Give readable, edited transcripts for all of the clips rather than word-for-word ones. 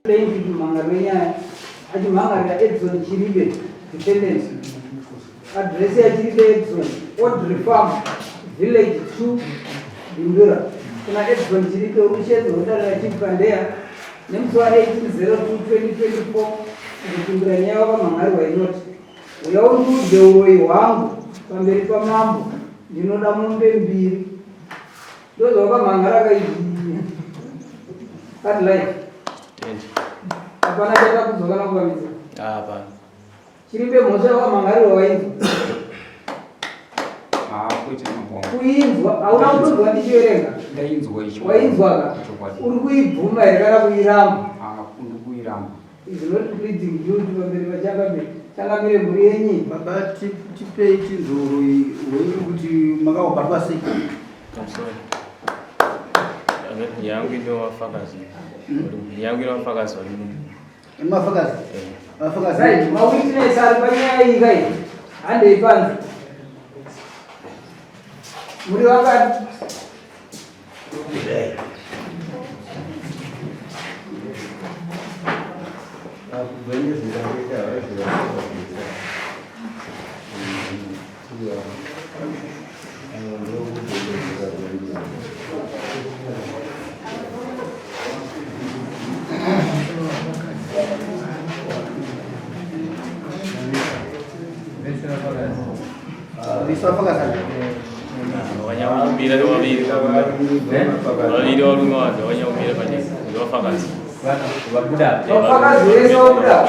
Plaintiff mumhan'ari wenyaya achimhan'arira Edson Chiribe, defendant. Address yaChiribe Edson, Audrey Farm, Village 2, Bindura. Kuna Edson Chiribe uri wedare raChief Kandeya nemusi wa 18/02/2024 kupindura nyaya wakamhan'arirwa inoti uya undiudze uroyi hwangu pamberi pamambo ndinoda mombe mbiri. Ndozvawakamhan'ara kaizvi. Cut life. Hapana chatakudzwa kana kuvamidza. Hapana. Chiripe mhosva wakamhan'arirwa wainzwa. Ah, kwete mambo. Kuinzwa hauna kutonzwa ndichiverenga. Ndainzwa icho. Wainzwa ka? Chokwadi. Uri kuibvuma here kana kuiramba? Ah, ndikuiramba. Is not pleading guilty pamberi pachangamire. Changamire mhuri yenyu. Baba tipei tinzwe uroyi hwenyu kuti makahubatwa sei. Pamusoro. Yangu inovafakazi. Yangu inovafakazi vari muno. Mafakazi. Mafakazi. Right, mawitness ari panyaya iyi kai. Handei panze. Muri vakati. Vanyakumira vaviri vaviri varume vacho vanyakumira pane ndovafakazi Vafakazi vese vabuda.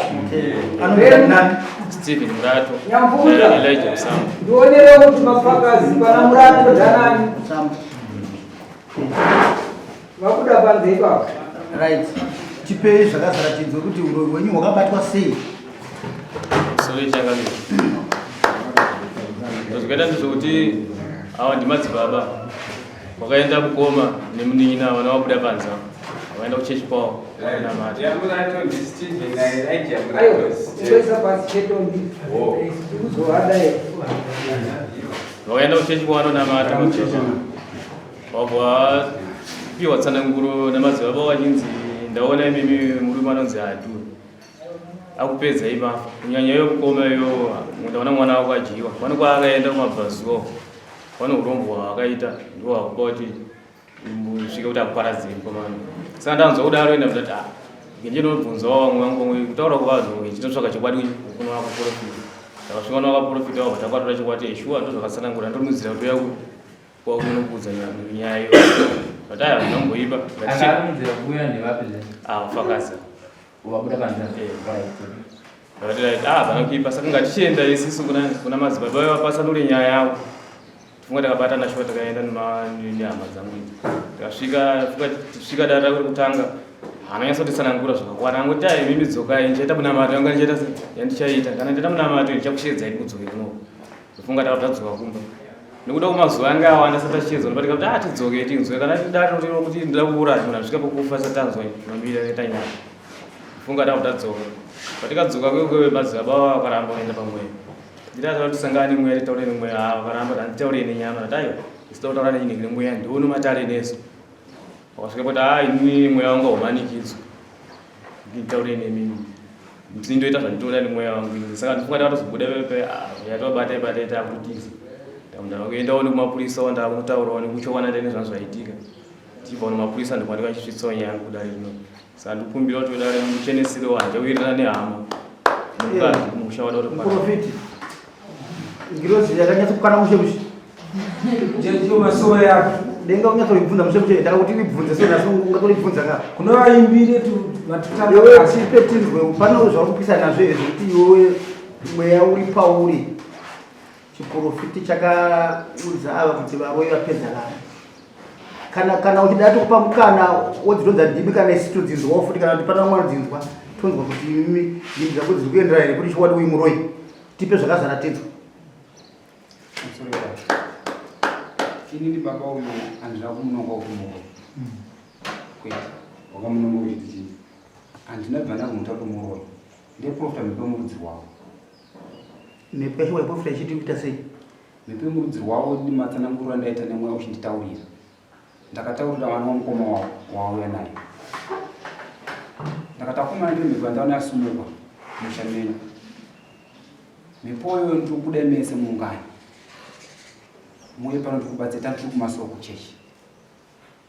Stephen Murato Nyamvumba. Elijah Musambo Ndionere kuti mafakazi pana Murato danani. Vabuda panze ipapo. Right. Tipei zvakazara tinzwe kuti uroyi hwenyu hwakabatwa sei. Sore changamire. Zvakaita ndezvekuti ava ndimadzibaba vakaenda mukoma nemunin'ina vana vabuda panze ava. Vakaenda kuchechi kwavo vanamata. Aiwa, ungoisa pasi chete undi. Kuzovada here. Vakaenda kuchechi kwavo vanonamata madzibaba. Vabva vapiwa tsananguro namadzibaba vachinzi ndaona imimi murume anonzi Adu. Akupedza ipapo. Kunyanya iyo mukoma iyo ndaona mwana wako adyiwa. Pane kwaakaenda kumabvazuva. Pane urombo hwaakaita ndiwo hwakupa kuti usvike kuti akuparadzire mukomana. Saka ndanzwa kudaro enda ndati ah ndinobvunzawo vamwe vangu vamwe kutaura kuvanhu chinotsvaka chokwadi kuno vakaprofita. Ndakasvika kuno vakaprofita vabva takwatora chokwadi shuwa ndozvakatsanangura ndomudzira kuti uya kwakunokuudza nyaya iyo. But aya hamuna kumboipa. Akamudzira kuuya ndevapi zve? Ah, mufakazi. Wabuda panze. Right. Right. Ah, hapana kuipa. Saka ngatichienda isusu kuna kuna madzibaba vaiva patsanure nyaya yavo. Funga takabatana shuwa takaenda nehama dzangu idzi. Takasvika funga tisvika dare rako rekutanga. Haana nyatsotitsanangura zvakakwana. Angoti ai mimi dzokai ndichaita munamato yanga ndichaita yandichaita. Kana ndaita munamato ndichakushedzai mudzoke kuno. Funga takabva tadzoka kumba. Nekuda kwemazuva anga awanda sati tachiyedzwa ndopatika kuti ah tidzoke tinzwe kana tidaro kuti ndida kuuraya munhu asvika pakufa sati tanzwa mambiri akaita nyaya. Funga takabva tadzoka. Patikadzoka kwekwe madzibaba vakaramba kuenda pamweya. Nditataura kuti tisangane mweya titaure nemweya ah vakaramba kuti handitaure nenyama ndati aiwa isida kutaura nenyini nemweya ndione matare nesu. Wakasvika kuti ah ini mweya wangu haumanikidzwi. Nditaure nemi ndindoita zvandinoda nemweya wangu ini. Saka ndifunga ndakatozobuda pepe ah yatobata bata takutiza. Ndakundava kuendawo nekumapurisa ndakunotaurawo nekuchowana ndene zvangu zvaitika. Tichibva kumapurisa ndokwa ndikachisvitsawo nyaya yangu kudare rino. Saka ndikumbira kuti vedare mucheneserewo handichawirirana nehama. Nemukadzi kumusha wada kuti Muprofiti. Ngirozi yakanyatsokukana mushe mushe. Ndiyo masowe yako. Denga unyatsoribvunza mushe mushe ndakakuti ribvunze so nhasi ungatoribvunza ka. Kune vaimbire tu vatutanga Iwe tipe tinzwe pane zvauri kupikisana nazvo here zvekuti iwewe mweya uri pauri chiprofiti chakaudza ava kuti varoyi vapedza vanhu. Kana kana uchida tokupa mukana wodzidonza ndimi kana isu todzinzwawo futi kana kuti pane vamwe vanodzinzwa tonzwa kuti imimi ndimi dzako dziri kuenderana here kuti chokwadi uyu muroyi tipe zvakazara tinzwe. Pamusoro pacho. Inini baba uyu handina kumunonga kumuroyi. Kwete. Wakamunonga uchiti chii? Handina bva ndakumuta kuti muroyi. Ndeprofita mhepo yemurudzi rwavo. Mhepo yacho waiprofita ichiti kuita sei? Mhepo yemurudzi rwavo ndimatsananguriro andaita nemweya uchinditaurira. Ndakataurira mwana wamukoma wavo wauya naye. Ndakati akomana ndine mhepo yandaona yasumukwa musha menyu. Mhepo iyoyo ndiri kuda mese muungane. Muuye pano tikubatsire tanga tiri kumasowe kuchechi.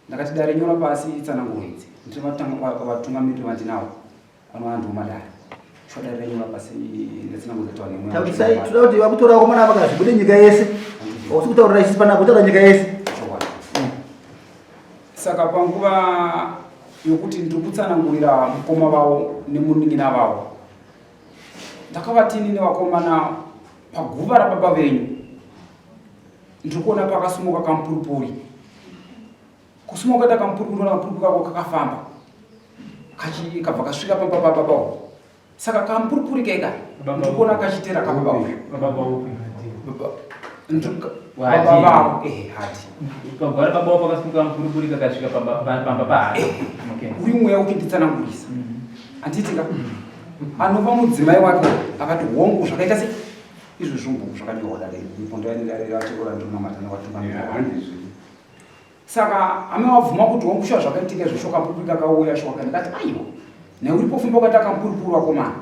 Ndakati dare nyora pasi tsananguro idzi. Ndiri vatungamiriri vandinawo vanova ndiwo madare. Shuwa dare renyora pasi netsananguro dzataura nemweya. Taurisai toda kuti vakutora vakomana ava zvibude nyika yese. Hausi kutaurira isusu panapa kutaura nyika yese. Chokwadi. Saka panguva yokuti ndiri kutsanangurira mukoma vavo nemunin'ina vavo, ndakavati inini vakomana paguva rababa venyu ndiri kuona pakasumuka kamupurupuri. Kusumuka kwaita kamupurupuri, ndona kamupurupuri kako kakafamba kabva kasvika pamba pababa uyu. Saka kamupurupuri keka ndiri kuona kachitera kababa uyu. Baba upi? Baba vavo eh hati. Pagwara baba wako pakasimuka mupurupuri kakasvika pamba pahati. Eh, uri mweya uchinditsanangurisa. Handiti ka anova mudzimai wake akati hongu zvakaita sei izvo zvombo zvakanyorwa dare mipondo yanedareratekora ndinamata newatungamira. Saka ame wabvuma kuti hongu shuwa zvakaitika izvo shuwa kamupurupuri kakauya shuwa ka ndakati aiwa nhai uripo fumba ukaita kamupurupuri wakomana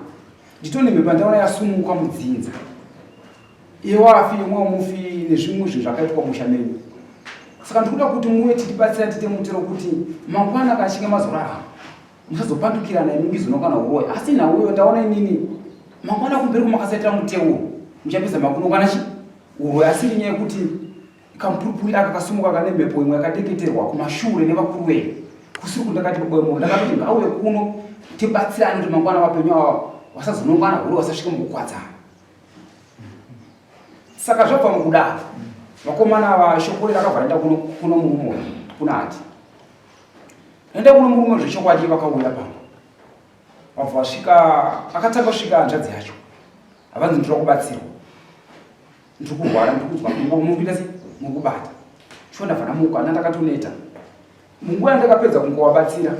nditone mhepo yandaona yasumuka mudzinza iye wafi imwe mufi nezvimwe zvinhu zvakaitwa musha menyu saka ndikuda kuti muve titibatsira tiite mutero kuti mangwana kana achinge mazorarama musazopandukirana imi ngizonokana uroyi asi nhau iyo ndaona inini mangwana kumberi kumakasaitira muteuro muchapedza makunokana chi uroyi asi inyaya yekuti Kamupurupuri aka kasumuka kane mhepo imwe yakadeketerwa kumashure nevakuru venyu kusiri kundakati baba wemunhu ndakatoti ngauye kuno tibatsirane kuti mangwana vapenyu ava vasazonongana huro vasasvike mukukwadzana saka zvabva mukudaro vakomana ava shoko iri rakabva raenda kuno murume uyu kuna hati enda kuno murume zvechokwadi vakauya pano vabva vasvika akatanga kusvika hanzvadzi yacho havanzi ndinoda kubatsirwa ndiri kurwara ndiri kunzwa muri kuita sei muri kubata shuwa ndabva ndamuka nda ndakatoneta munguva yandakapedza kungovabatsira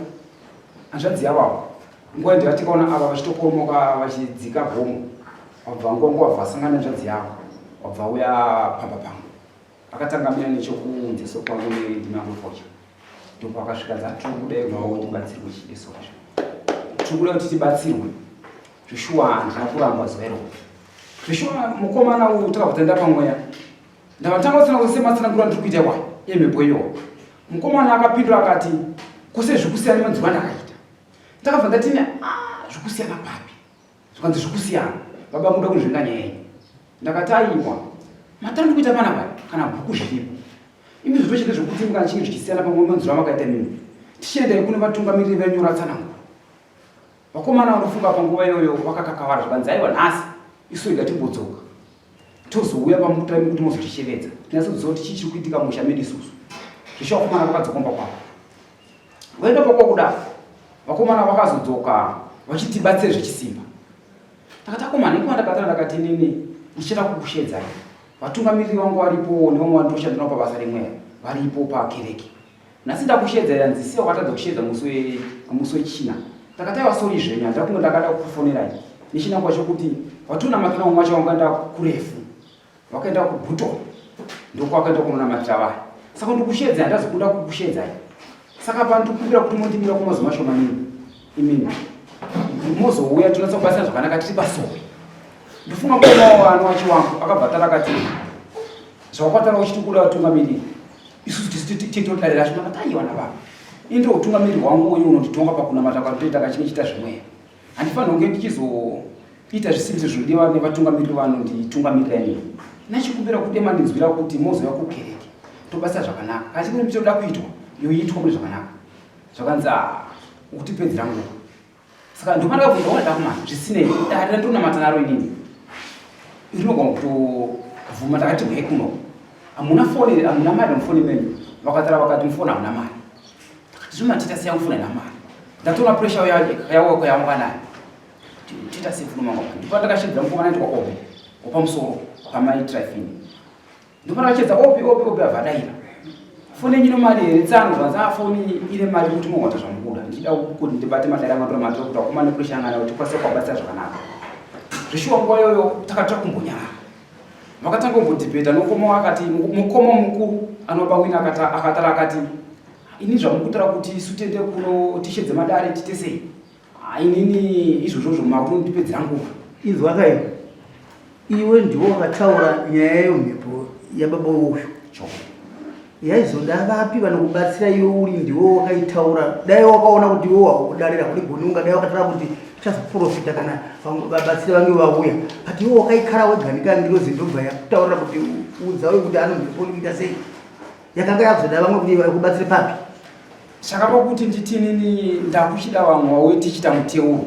hanzvadzi yavo avo nguva ndikatikaona ava vachitoporomoka vachidzika gomo vabva nguva nguva vabva vasangana hanzvadzi yavo vabva uya pamba pangu akatanga mina nechokunze sokwangu nendinangofocha ndopakasvika dzatiri kudai kuti tibatsirwe chideso tiri kuda kuti tibatsirwe Zveshuwa handina kuramba zuva iroro. Zveshuwa mukomana uyu takabva taenda pamweya. Ndavatanga kutsanangura sematsanangura ndiri kuita kwa yemhepo iyo. Mukomana akapindura akati kose zvikusiyana nemanzwiro andakaita. Ndakabva ndati ah zvikusiyana papi? Zvikanzi zvikusiyana. Baba muda kunzvenga nyaya yenyu. Ndakati aiwa. Matara ndiri kuita panapa kana bhuku zviripo. Imi zvitochete zvekuti mukana chinge zvichisiyana pamwe manzwiro amakaita mimi. Tichiendai kune vatungamiriri venyu ratsanangura. Vakomana vanofunga panguva iyoyo vakakakavara zvikanzi aiwa nhasi isu rega timbodzoka tozouya pamutime kuti mozotishevedza tinyatsoziva kuti chii chiri kuitika musha medu isusu. Zvishe vakomana vakadzoka kumba kwavo. Vaenda pakwa kudaro vakomana vakazodzoka vachitibatsira zvechisimba. Takati akomana inguva ndakatara ndakati inini ndichada kukushedzai. Vatungamiriri vangu varipo nevamwe vandinoshanda navo pabasa remweya varipo pakereke. Nhasi ndakusheedza yanzi siya wakatadza kusheedza musi wechina. Takati aiwa sorry zvenyu handina kunge ndakada kukufonerai nechinangwa chokuti vatonamatira vamwe vacho vakaenda kurefu vakaenda kuBhuton ndokwakaenda kunonamatira vanhu. Saka ndikusheedzai handazokunda kukusheedzai. Saka pa ndikukumbira kuti mondimira kwemazuva mashomanini imini mozouya tinatsa kubatsira zvakanaka tiri pasowe. Ndofunga mukoma wavo anova wangu akabva tara akati zvawakwatara uchiti kuda vatungamiriri isusu titodare racho ndakati aiwa nababa ini ndo utungamiriri hwangu uyu unonditonga pakunamata kwandinoita kachinge chiita zvimweya handifanira kunge ndichizoita zvisimbiso zvinodiwa nevatungamiriri vanonditungamirira inini nachikumbira kuti mandinzwira kuti mozouya kukereke tobasa zvakanaka kasi kune mitoda kuitwa yoitwa mune zvakanaka zvakanzi ah, ukutipedzera nguva saka ndopandakabvunza wada kumana zvisinei dare randinonamata naro inini rinogona kutobvuma ndakati hwee kuno hamuna foni here hamuna mari mufoni menyu vakatara vakati mufoni hamuna mari ndakati zvino matita sei yangu foni haina mari ndatoona pressure yawako yawanga nayo tita sei foni mangu ndipo ndakashedzera mukomana aitwa obi wapamusoro pamai trifini Ndopandakachedza opi opi opi abva adaira. Foni yenyu ine mari here tsano zvanzi ah foni ine mari kuti mohota zvamukuda. Ndichida kuti ndibate madare anga ndora kuti vakomana nekushangana kuti tikwanise kuvabatsira zvakanaka. Zveshuwa nguva iyoyo takatira kumbonyarara. Vakatanga kumbodhibheta nokoma akati mukoma mukuru anoba wina akatara akati ini zvamukutara kuti isu tiende kuno tishedze madare tite sei. Ah, inini izvozvozvo makutondipedzera nguva. Inzwa kai iwe ndiwo wakataura nyaya yemhepo yababa uyu yaizoda vapi vanokubatsira iwe uri ndiwo wakaitaura dai wakaona kuti iwe wakudarira kuri goni ungadai wakataura kuti tichazoprofita kana vabatsiri vange vauya but iwe wakaikara weganika ngirozi ndobva yakutaurira kuti udzawe kuti anomhepo kuita sei yakanga yakuzoda vamwe kuti vakubatsire papi Saka pakuti nditi inini ndakuchida vamwe vauye tichiita muteuro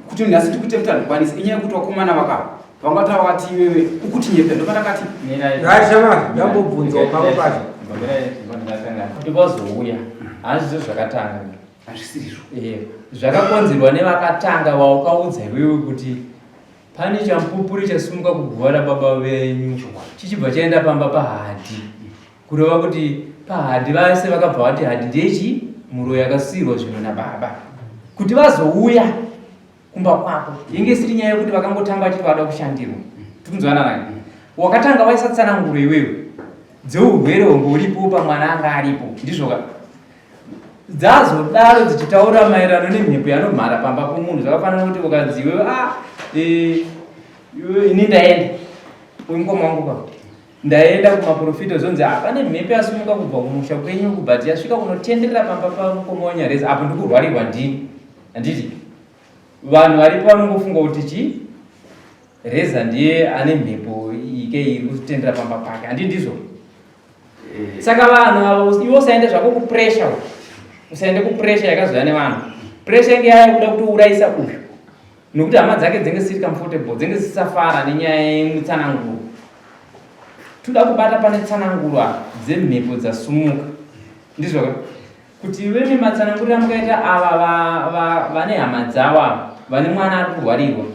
kuti nhasi tikuite kuti handikwanisi inyaya yekuti vakomana vaka vangataura vati iwewe ukuti nyepe ndopandakati Shamari ndambobvunzawo pamwe pacho Vazouya hazvizvo zvakatanga hazvisirizvo eh, zvakakonzerwa nevakatanga vaukaudza iwewe kuti pane chamupupuri chasimuka kuguva rababa venyu chichibva chaenda pamba pahadhi Kureva kuti pahadhi vese vakabva vati hadhi ndechi muroyi akasiirwa zvinhu nababa kuti vazouya kumba kwako inge isiri nyaya yekuti vakangotanga vachiti vada kushandirwa tikunzwanana wakatanga waisa tsananguro iwewe dzeurwere hunge uripo pamwana anga aripo ndizvoka dzazodaro dzichitaura maererano nemhepo yanomhara pamba pomunhu zvakafanana kuti ukanzi iwewe a ah, e, ini ndaenda uyu mukoma wangu pa Ndaenda kumaporofita zvonzi ah, pane mhepo yasimuka kubva kumusha kwenyu but yasvika kunotenderera pamba pamukoma wenyareza apo ndikurwarirwa ndini handiti vanhu varipo vanongofunga kuti chii reza ndiye ane mhepo ike iri kutendera pamba pake handi ndizvo eh. saka vanhu avo iwe usaende zvako kupresha usaende kupresha yakazouya nevanhu presha inge yaya kuda kutourayisa uyu nokuti hama dzake dzinge dzisiri comfortable dzinge dzisisafara nenyaya yemutsananguro toda kubata pane tsananguro apa dzemhepo dzasumuka ndizvoka kuti veme matsananguriro amukaita ava vane hama dzavo ava vane mwana ari kurwarirwa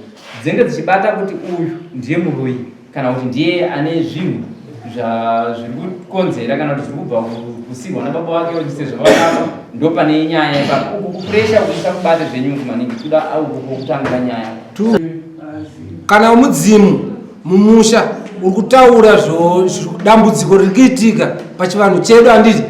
dzinge dzichibata kuti uyu ndiye muroyi kana kuti ndiye ane zvinhu zviri kukonzera kana kuti zviri kubva kusirwa nababa vake vachisezvo vakapa ndo pane nyaya ipapo uku kupresha kuti usakubate zvenyungu maningi kuda uku kokutangira nyaya kana mudzimu mumusha uri kutaura dambudziko riri kuitika pachivanhu chedu handiti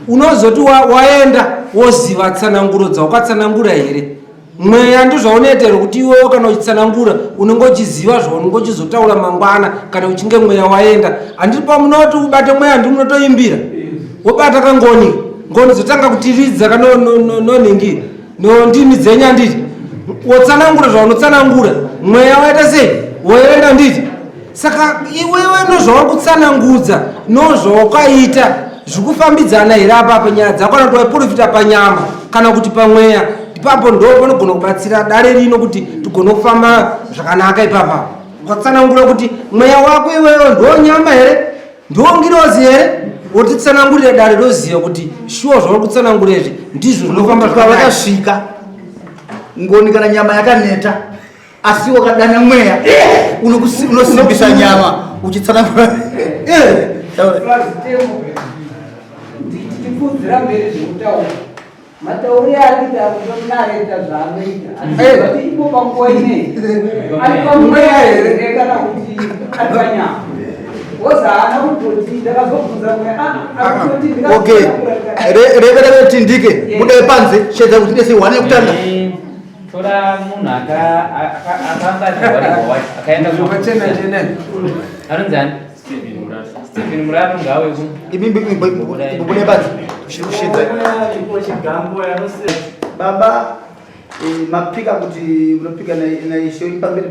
unozoti waenda woziva tsananguro dzaukatsanangura here mweya ndozvaunoita here kuti iwewo kana uchitsanangura unenge uchiziva zvaunenge uchizotaura mangwana kana uchinge mweya waenda handiti pamunoti ubate mweya handi munotoimbira wobata kangoni ngoni dzotanga kutiridza kanonhingi nondimi dzenyu handiti wotsanangura zvaunotsanangura mweya waita sei woenda nditi saka iwewe nozvauri kutsanangudza nozvawakaita zvikufambidzana here apa panyaya dzako kana kuti waiprofita panyama kana kuti pamweya ipapo ndo panogona kubatsira dare rino kuti tigone kufamba zvakanaka ipapa ukatsanangura kuti mweya wako iwewe ndo nyama here ndo ngirozi here wotitsanangurira dare roziva kuti shuwa zvauri kutsanangura izvi ndizvo zvinofamba zvakasvika ngoni kana nyama yakaneta asi wakadana mweya unosimbisa nyama uchitsanangura eh. tichipfuudzira mberi zvekutaura matauri aarikuita kutonareita zvaanoita asi ipo panguva inei ari pamweya here kana kuti ari panyama woza haana kutoti ndakazobvunza mweya ah, ah, ah, okay revereve tindike budai panze shedza kuti dese wane kutanga Tora munhu akanga achirwarirwa wacho akaenda Zvakachena chena. Anonzi ani? Stephen Murapi ngauye kuno. Imi mbude badzi kushedza. Baba eh, mapika kuti munopika naishe pamberi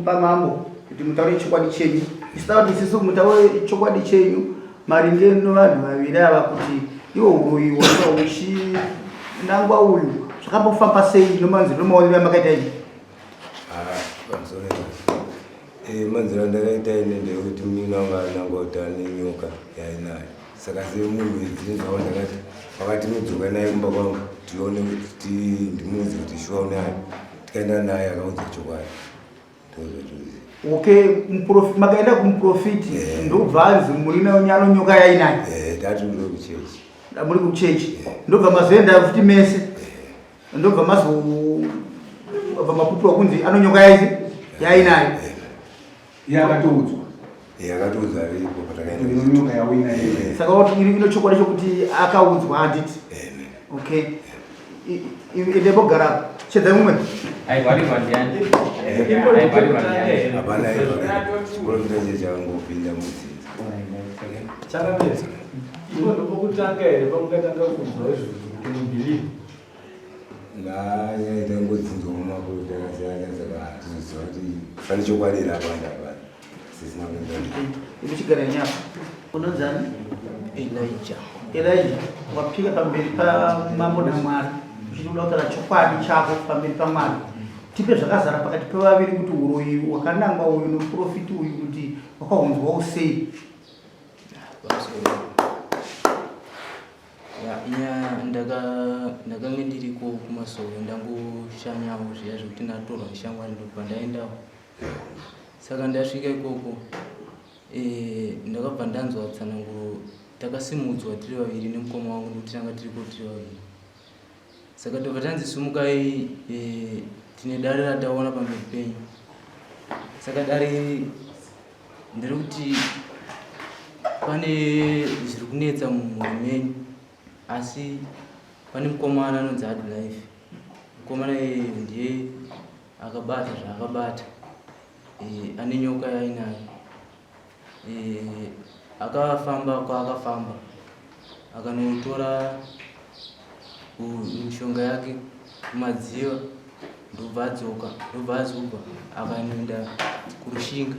pamambo kuti mutaure chokwadi chenyu. Isida kuti isisu mutaure chokwadi chenyu maringe nevanhu vaviri ava kuti iwo uroyi wanga uchinangwa uyu zvakambofamba sei nomanziro nomaonero amakaita ini ah, eh, manziro andakaita ini ndeyekuti munin'ina wangu anangwa kuti ane nyoka yainayo saka semunhu edzinzwawo ndakati vakati mudzoka naye kumba kwangu tione kuti ndimuudze kuti shuwa unayo tikaenda naye akaudza chokwadi Okay, muprofi makaenda kumuprofiti yeah. Ndobva anzi muri nyano nyoka yainayo. Eh, tati muri kuchechi. Muri kuchechi. Yeah. Ndobva mazoenda futi mese. Yeah. Ndobva mazo bva mapupura kunzi anonyoka yaizi yainayo. Yeah. Yakatoudzwa. Yakatoudzwa aripo patakaenda. Nyoka yainayo. Saka wati iri ino chokwadi chokuti akaudzwa handiti. Eh. Okay. Ende bogara. Chedza mumwe. Aivharirwa ndiani? Aivharirwa ndiani? Hapana aivharirwa. Chiporofita chiye chakangopinda mudzinza. Chakamira. Ipo ndopokutanga here pamungatanga kunzwa izvozvo kuti mubhilivhi? Nyaya itangodzinzwa mumaporofita akasiyana saka hatizoziva kuti pane chokwadi here apa ndapana. Sisina kuenda. Imuchigara nyapa. Unonzani? Elijah. Elijah, wapika pamberi pamambo naMwari uchiti uda kutaura chokwadi chako pamberi paMwari. Tipe zvakazara pakati pevaviri kuti uroyi wakanangwa uyu nomuprofiti uyu kuti wakahunzwawo sei. Pamusoro. Ya, inyaya ndaka ndakange ndiriko kumasowe ndangoshanyawo zviya zvekuti ndatorwa neshamwari ndobva ndaendawo. Saka ndasvika ikoko eh, ndakabva ndanzwa tsananguro takasimudzwa tiri vaviri nemukoma wangu nekuti tanga tiriko tiri vaviri. Saka tobva tanzi sumukai eh, tine dare rataona pamberi penyu. Saka dare iri nderekuti pane zviri kunetsa mumhuri menyu asi pane mukomana anonzi Hard Life. Mukomana iyeye ndiye akabata zvaakabata e, ane nyoka yainayo e, akafamba kwaakafamba akanotora mishonga yake kumadziva ndobva adzoka ndobva azobva akanoenda kurushinga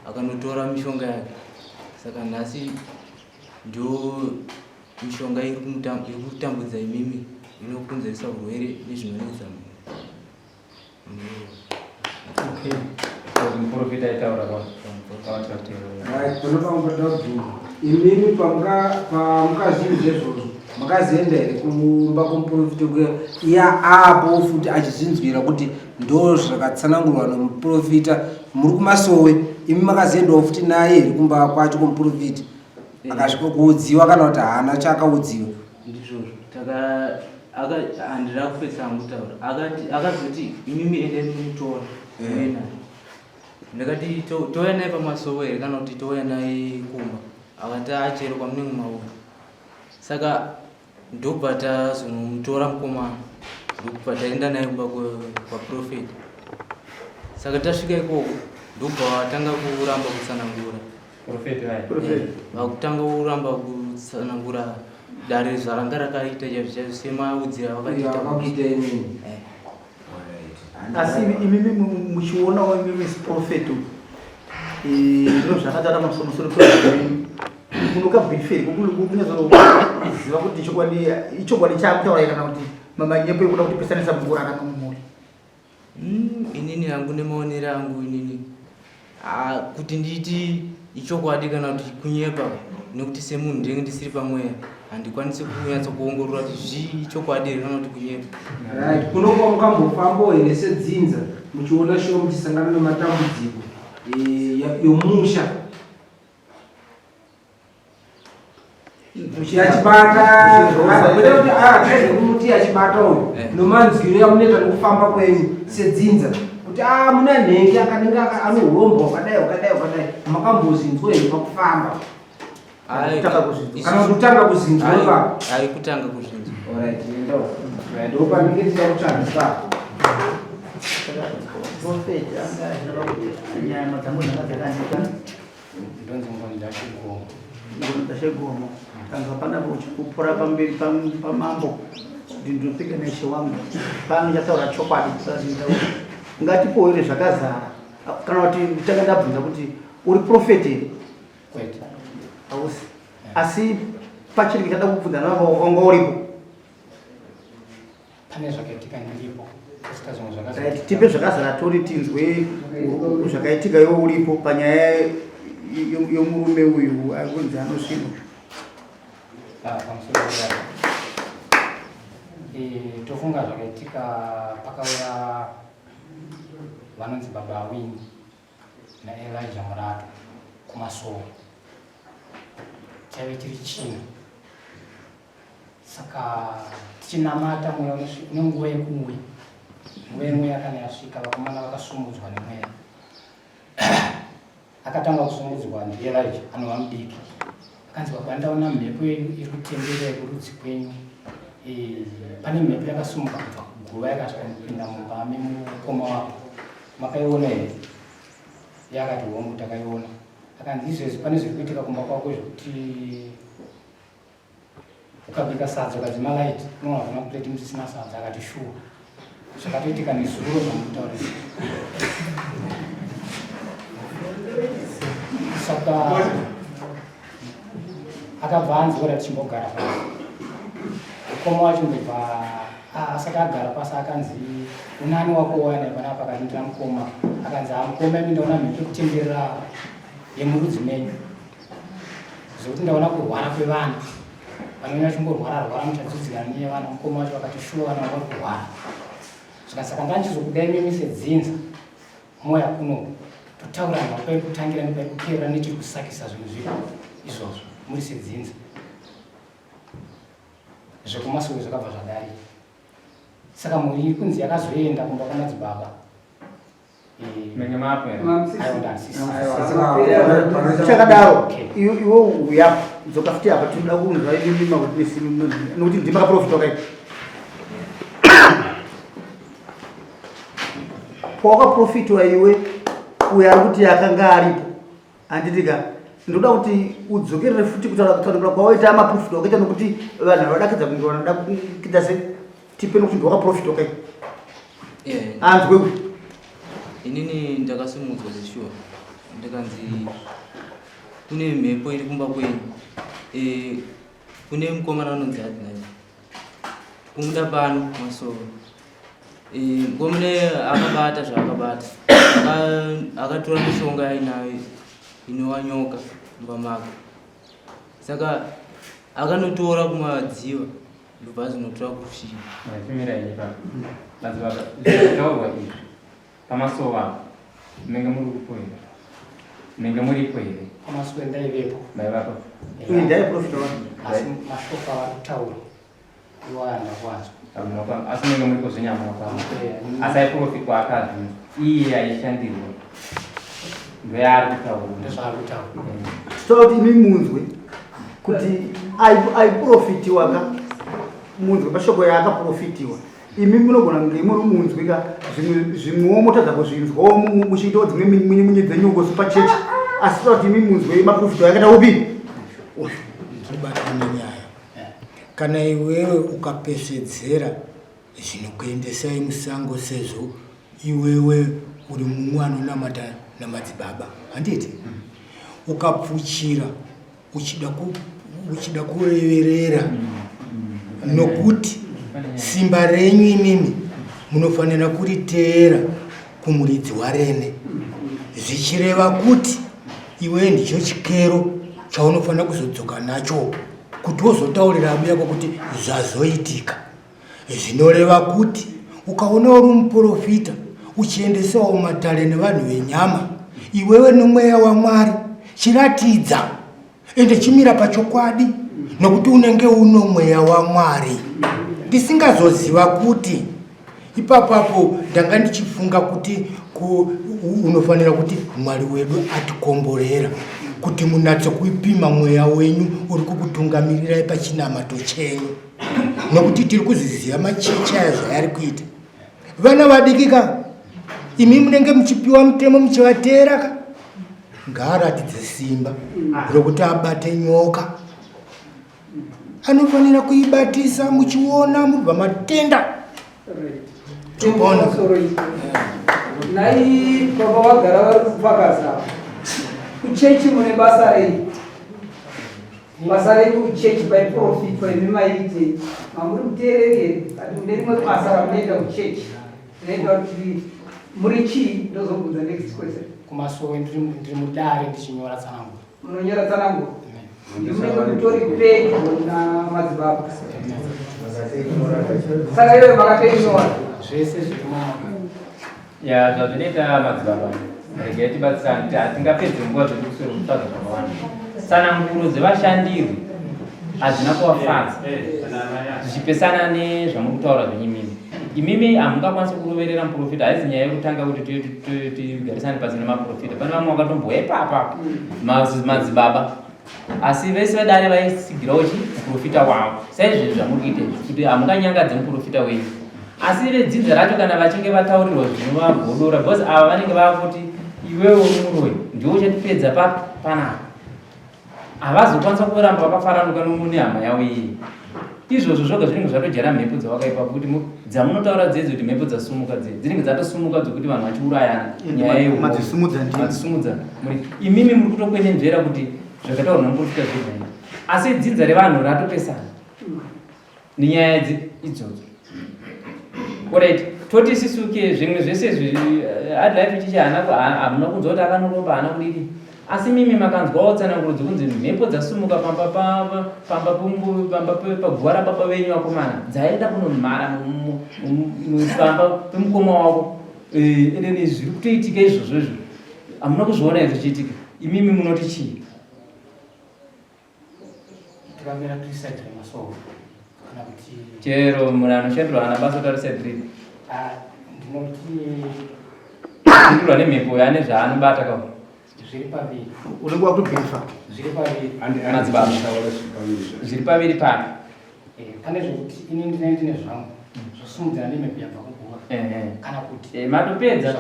akanotora mishonga yake saka nhasi ndo mishonga iri kutambudza imimi inokonzeresa urwere nezvinonetsa munhu. Okay. Muprofita aitaura kwa. Imimi pamukazvinzwa izvozvo makazoenda here kumba kumuprofita kuya iya apo futi achizvinzwira kuti ndo zvakatsanangurwa nomuprofita muri kumasowe imi makazoendawo futi naye here kumba kwacho kumuprofita akasvika kuudziwa kana kuti haana chaakaudziwa ndizvozvo taka handina kupedza hangu kutaura akati akazoti imimi endai munomutora eh. muye naye ndikati touya naye pamasowe here kana kuti touya naye kumba akati achero kwamunenge maona saka ndobva tazonomutora mukomana ndokubva taenda naye kumba kwaprofeti saka tasvika ikoko ndobva watanga kuramba kutsanangura Vakutanga kuramba kutsanangura dare zvaranga rakaita chaizvo chaizvo semaudzira avakaita imini. Eh. Asi imimi muchionawo imimi siprofeto eh, ndozvakataura pamusoro pehupenyu munokabhiferi kunyatsoziva kuti chokwadi ichokwadi chaakutaura kana kuti mamanyepo ekuda kutipesanisa mukurarama mumhuri Mm, inini hangu nemaonero angu inini ah, kuti nditi ichokwadi kana kuti kunyepa nekuti semunhu ndinenge ndisiri pamweya handikwanisi kunyatso kuongorora kuti zvii ichokwadi here kana kuti kunyepa right kunonga mukambofambawo here sedzinza muchiona shuwa muchisangana nematambudziko eh, yomusha yachibata kwete kuti ah, yachibata uyu eh. nomanzwiro yamunoita nokufamba kwenyu sedzinza kuti a ah, muna nhengi akanenge ane urombo hwakadai hwakadai hwakadai makambozinzwa here pakufamba kana kuti kutanga kuzinzwa ipapo ai kutanga kuzvinzwa orit ndopanenge tichida kutsvagisa Prophet anga achireva kuti nyama dzangu dzanga dzakanika Ndonzi Ngoni Dzashe Gomo. Ngoni Dzashe Gomo. Tanzwa panapa uchipupura pamberi pamambo kuti ndinopika naishe wangu pano ndichataura chokwadi ungatipowo here zvakazara kana kuti nditanga ndabvunza kuti uri profeti here Kwete. Hausi. Asi pachiri ndichada kubvunza navanga uripo. Pane zvakaitika ndiripo kusita zvimwe zvakazo. Right, tipe zvakazara tori tinzwe zvakaitika iwe uripo panyaya yomurume uyu akunzi anosvinwa. Ah, pamusoro pedare. Eh, tofunga zvakaitika pakauya vanonzi baba Winnie naElijah Murato kumasowe chaive chiri china Saka tichinamata mweya une nguva yekuuya. Nguva yemweya kana yasvika vakomana vakasumudzwa nemweya. Akatanga kusumudzwa ndiElijah anova mudiki. Akanzi baba ndaona mhepo yenyu iri kutenderera yekurudzi kwenyu. E, pane mhepo yakasumuka kubva kugomo. muguva yakasvika kupinda mumba memukoma wako makaiona here iye akati hongu takaiona akanzi izvezvi pane zviri kuitika kumba kwako zvekuti ukabika sadza ukadzima light unoona kuna plate musisina sadza akati shuwa zvakatoitika nezuro zvamukutaura saka akabva anzi ora tichimbogara pasi mukoma wacho ndobva asati agara pasi akanzi unani wako wani panapa akati ndina mukoma akanzi amukoma imi ndaona mhepo kutenderera yemurudzi menyu zvekuti ndaona kurwara kwevana vanouya vachingorwara rwara muchadzudzikana nevana mukoma wacho vakati shuwa vana vari kurwara zvikanzi saka ndandichizokudai mimi sedzinza moya kuno totaura nhau paikutangira nepaikuperera nechiri kusakisa zvinhu zviri izvozvo muri sedzinza zvekumasowe zvakabva zvadarika saka mhuri iri kunzi yakazoenda kumba kwamadzibaba Chakadaro iwe uya dzoka futi apa tinoda kunzwa imimi mawitness nokuti ndimi makaprofita kai pawakaprofitwa iwe uyo ari kuti akanga aripo handiti ka ndoda kuti udzokerere futi kutaura kutsanangura kwawaita maprofita wakaita nokuti vanhu vadakidza kunge vanoda kuita se tipe nokuti ndiwakaprofitwa kai anzwe uyu inini ndakasimudzwa zeshuwa ndikanzi kune mhepo iri kumba kwenyu eh, kune mukomana anonzi adnai kumuda pano masoro eh, mukomana akabata zvaakabata akatora mishonga yainayo inova nyoka mumba make saka akanotora kumadziva ndobva azinotora kusvika Mira ini pa. Madzibaba, zvataurwa izvi pamasowa apa munenge muri kupo here? Munenge muripo here? Pamasuwe ndaivepo. Maivapo. Uyu ndaiprofita wani. Asi mashoko avari kutaura iwaya ndakuanzwa. Hamuna kwa- Asi munenge muripo zvenyama kwavo. Asi aiprofitwa akazvinzwa. Iye aishandirwa. Ndoyaari kutaura. Ndozvaari kutaura. Toda kuti imi munzwe kuti aiprofitiwa ka munzwe mashoko yaakaprofitiwa imi munogona kunge muri munzwi ka zvimwewo motadza kuzvinzwawo muchiitawo dzimwe munye dzenyu uko pachechi asi toda kuti imi munzwe maprofito yakaita upi uyu ndinobatwa nenyaya kana iwewe ukapesvedzera zvinokuendesai musango sezvo iwewe uri mumwe anonamata namadzibaba handiti ukapfuchira uchida ku, uchida kureverera nokuti simba renyu imimi munofanira kuriteera kumuridzi warene zvichireva kuti iwe ndicho chikero chaunofanira kuzodzoka nacho kuti wozotaurira abuya kwekuti zvazoitika Zvinoreva kuti ukaona uri muprofita uchiendesawo matare nevanhu venyama, iwewe nomweya waMwari chiratidza ende chimira pachokwadi nokuti unenge uno mweya waMwari. Ndisingazoziva kuti ipapapo ndanga ndichifunga kuti ku, unofanira kuti Mwari wedu atikomborera kuti munatse kuipima mweya wenyu uri kukutungamirirai pachinamato chenyu. nokuti tiri kuzviziva machechi aya zvayari kuita vana vadiki ka imi munenge muchipiwa mutemo muchivateera ka ngaaratidze simba rokuti abate nyoka anofanira kuibatisa muchiona mubva matenda Nhai baba vagara vari kufakaza kuchechi mune basa rei? Basa renyu kuchechi paiprofitwa imi maiitei? Mamuri muteereri here? Kati mune rimwe basa ramunoita kuchechi rinoita kuti muri chii? Ndozobvunza next question. Kumasowe ndiri mudare ndichinyora tsananguro. Munonyora tsananguro? Ndimune mutori pedyo namadzibaba. Saka iwe makatoinyora zvese zvirimo. Ya zvazvinoita madzibaba regai tibatsirane kuti hatingapedze nguva dzedu kuswera kutsvaga zvakawanda. Tsananguro dzevashandirwi hadzina kuvafadza zvichipesana nezvamuri kutaura zvenyu imimi. Imimi hamungakwanisi kuroverera muprofita, haizi nyaya yekutanga kuti tigarisane pasi nemaprofita. Pane vamwe vakatombouya ipapa madzibaba asi vese vedare vaisigirawo chi muprofita wavo saizvezvi zvamuri kuita izvi kuti hamunganyangadze muprofita wenyu. Asi vedzinza racho kana vachinge vataurirwa zvinovagodora because ava vanenge vakuti iwewe uri muroyi ndiwe uchatipedza papi panapa. Havazokwanisa kuramba vakafaranuka nehama yavo iyi. Izvozvo zvoga zvinenge zvatodyara mhepo dzawakaipa kuti dzamunotaura dzedzi kuti mhepo dzasumuka dzedzi dzinenge dzatosumuka dzokuti vanhu vachiurayana nyaya yemadzisimudza ndimadzisimudza muri imimi muri kutokwenenzvera kuti zvakataurwa nomuprofita zvega izvi asi dzinza revanhu ratopesana nenyaya idzi idzodzo orit toti sisuke zvimwe zvese izvi eh, hard life chichi haana hamuna kunzwa kuti akanoromba haana kudidi asi mimi makanzwawo tsananguro dzekunzi mhepo dzasumuka pamba pamba pamba paguva rababa venyu vakomana dzaenda kunomhara pamba pemukoma wako eh, ende zviri kutoitika izvozvo izvo hamuna kuzviona izvo zvichiitika imimi munoti chii Tikamira tiri side remasowe kana kuti chero munhu anoshandurwa haana basa kuti ari side ripi. Ah, ndinoti shandurwa nemhepo ane zvaanobata ka zviri paviri. Unenge wakutobhifa. Zviri paviri. Madzibaba. Zviri paviri papi? Eh, pane zvekuti ini ndine ndine zvangu zvosimudzira nemhepo yabva kuguva kana kuti eh, matopedza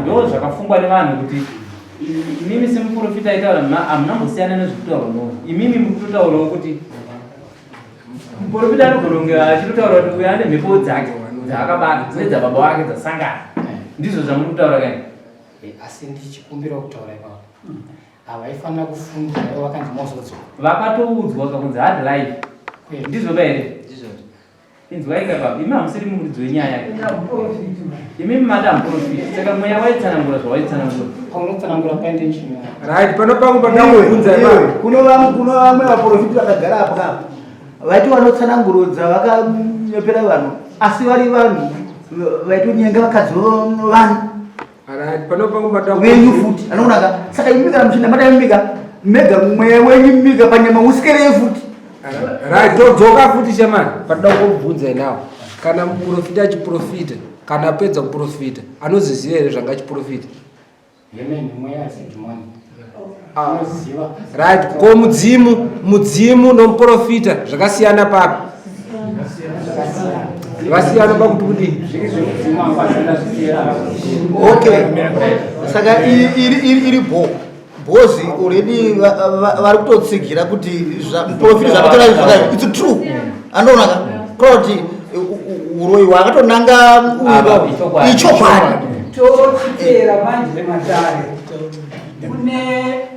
ndo zvakafungwa nevanhu kuti imimi semuprofita aitaura hamuna mbosiyana nezvekutaura no imimi muri kutotaurawo kuti muprofita anogona kunge achitotaura kuti uyo ane mhepo dzake dzaakabata nedzababa wake dzasangana ndizvo zvamuri kutaura kai eh, asi ndichikumbirawo kutaura ipapo Havaifanira kufungira ivo vakanzi mozodzoka. Vakatoudzwa kakunzi hard life. Ndizvo ba here? Ndizvo. Inzwai ka baba, imi hamusiri muridzi wenyaya. Imi mada muprofita. Saka mweya waitsanangura zvawaitsanangura. Paunotsanangura paende nchini. Right, pano pangu pandakubvunza iwe. Kuno vamwe kuno vamwe vaprofita vakagara apo kapa. Vaiti vanotsanangurudza vakanyepera vanhu asi vari vanhu vaitonyenga vakadzi vanhu. Venyu futi anoonaka saka imi kana muchinamata imika mega mweya wenyu mika panyama usikerei futi. Right, todzoka futi shamani patoda kukubvunza inawo kana muprofita achiprofita kana apedza kuprofita anoziziva here zvanga achiprofita? Ah. Right, ko mudzimu mudzimu nomuprofita zvakasiyana papi? Zvakasiyana pakuti kudii? Okay, saka iri bho bhozi already vari kutotsigira kuti muprofita zvakatora zvakayo its true anoonaka kura kuti uroyi hwaakatonanga uyu ichokwadi tochiteera manje matare kune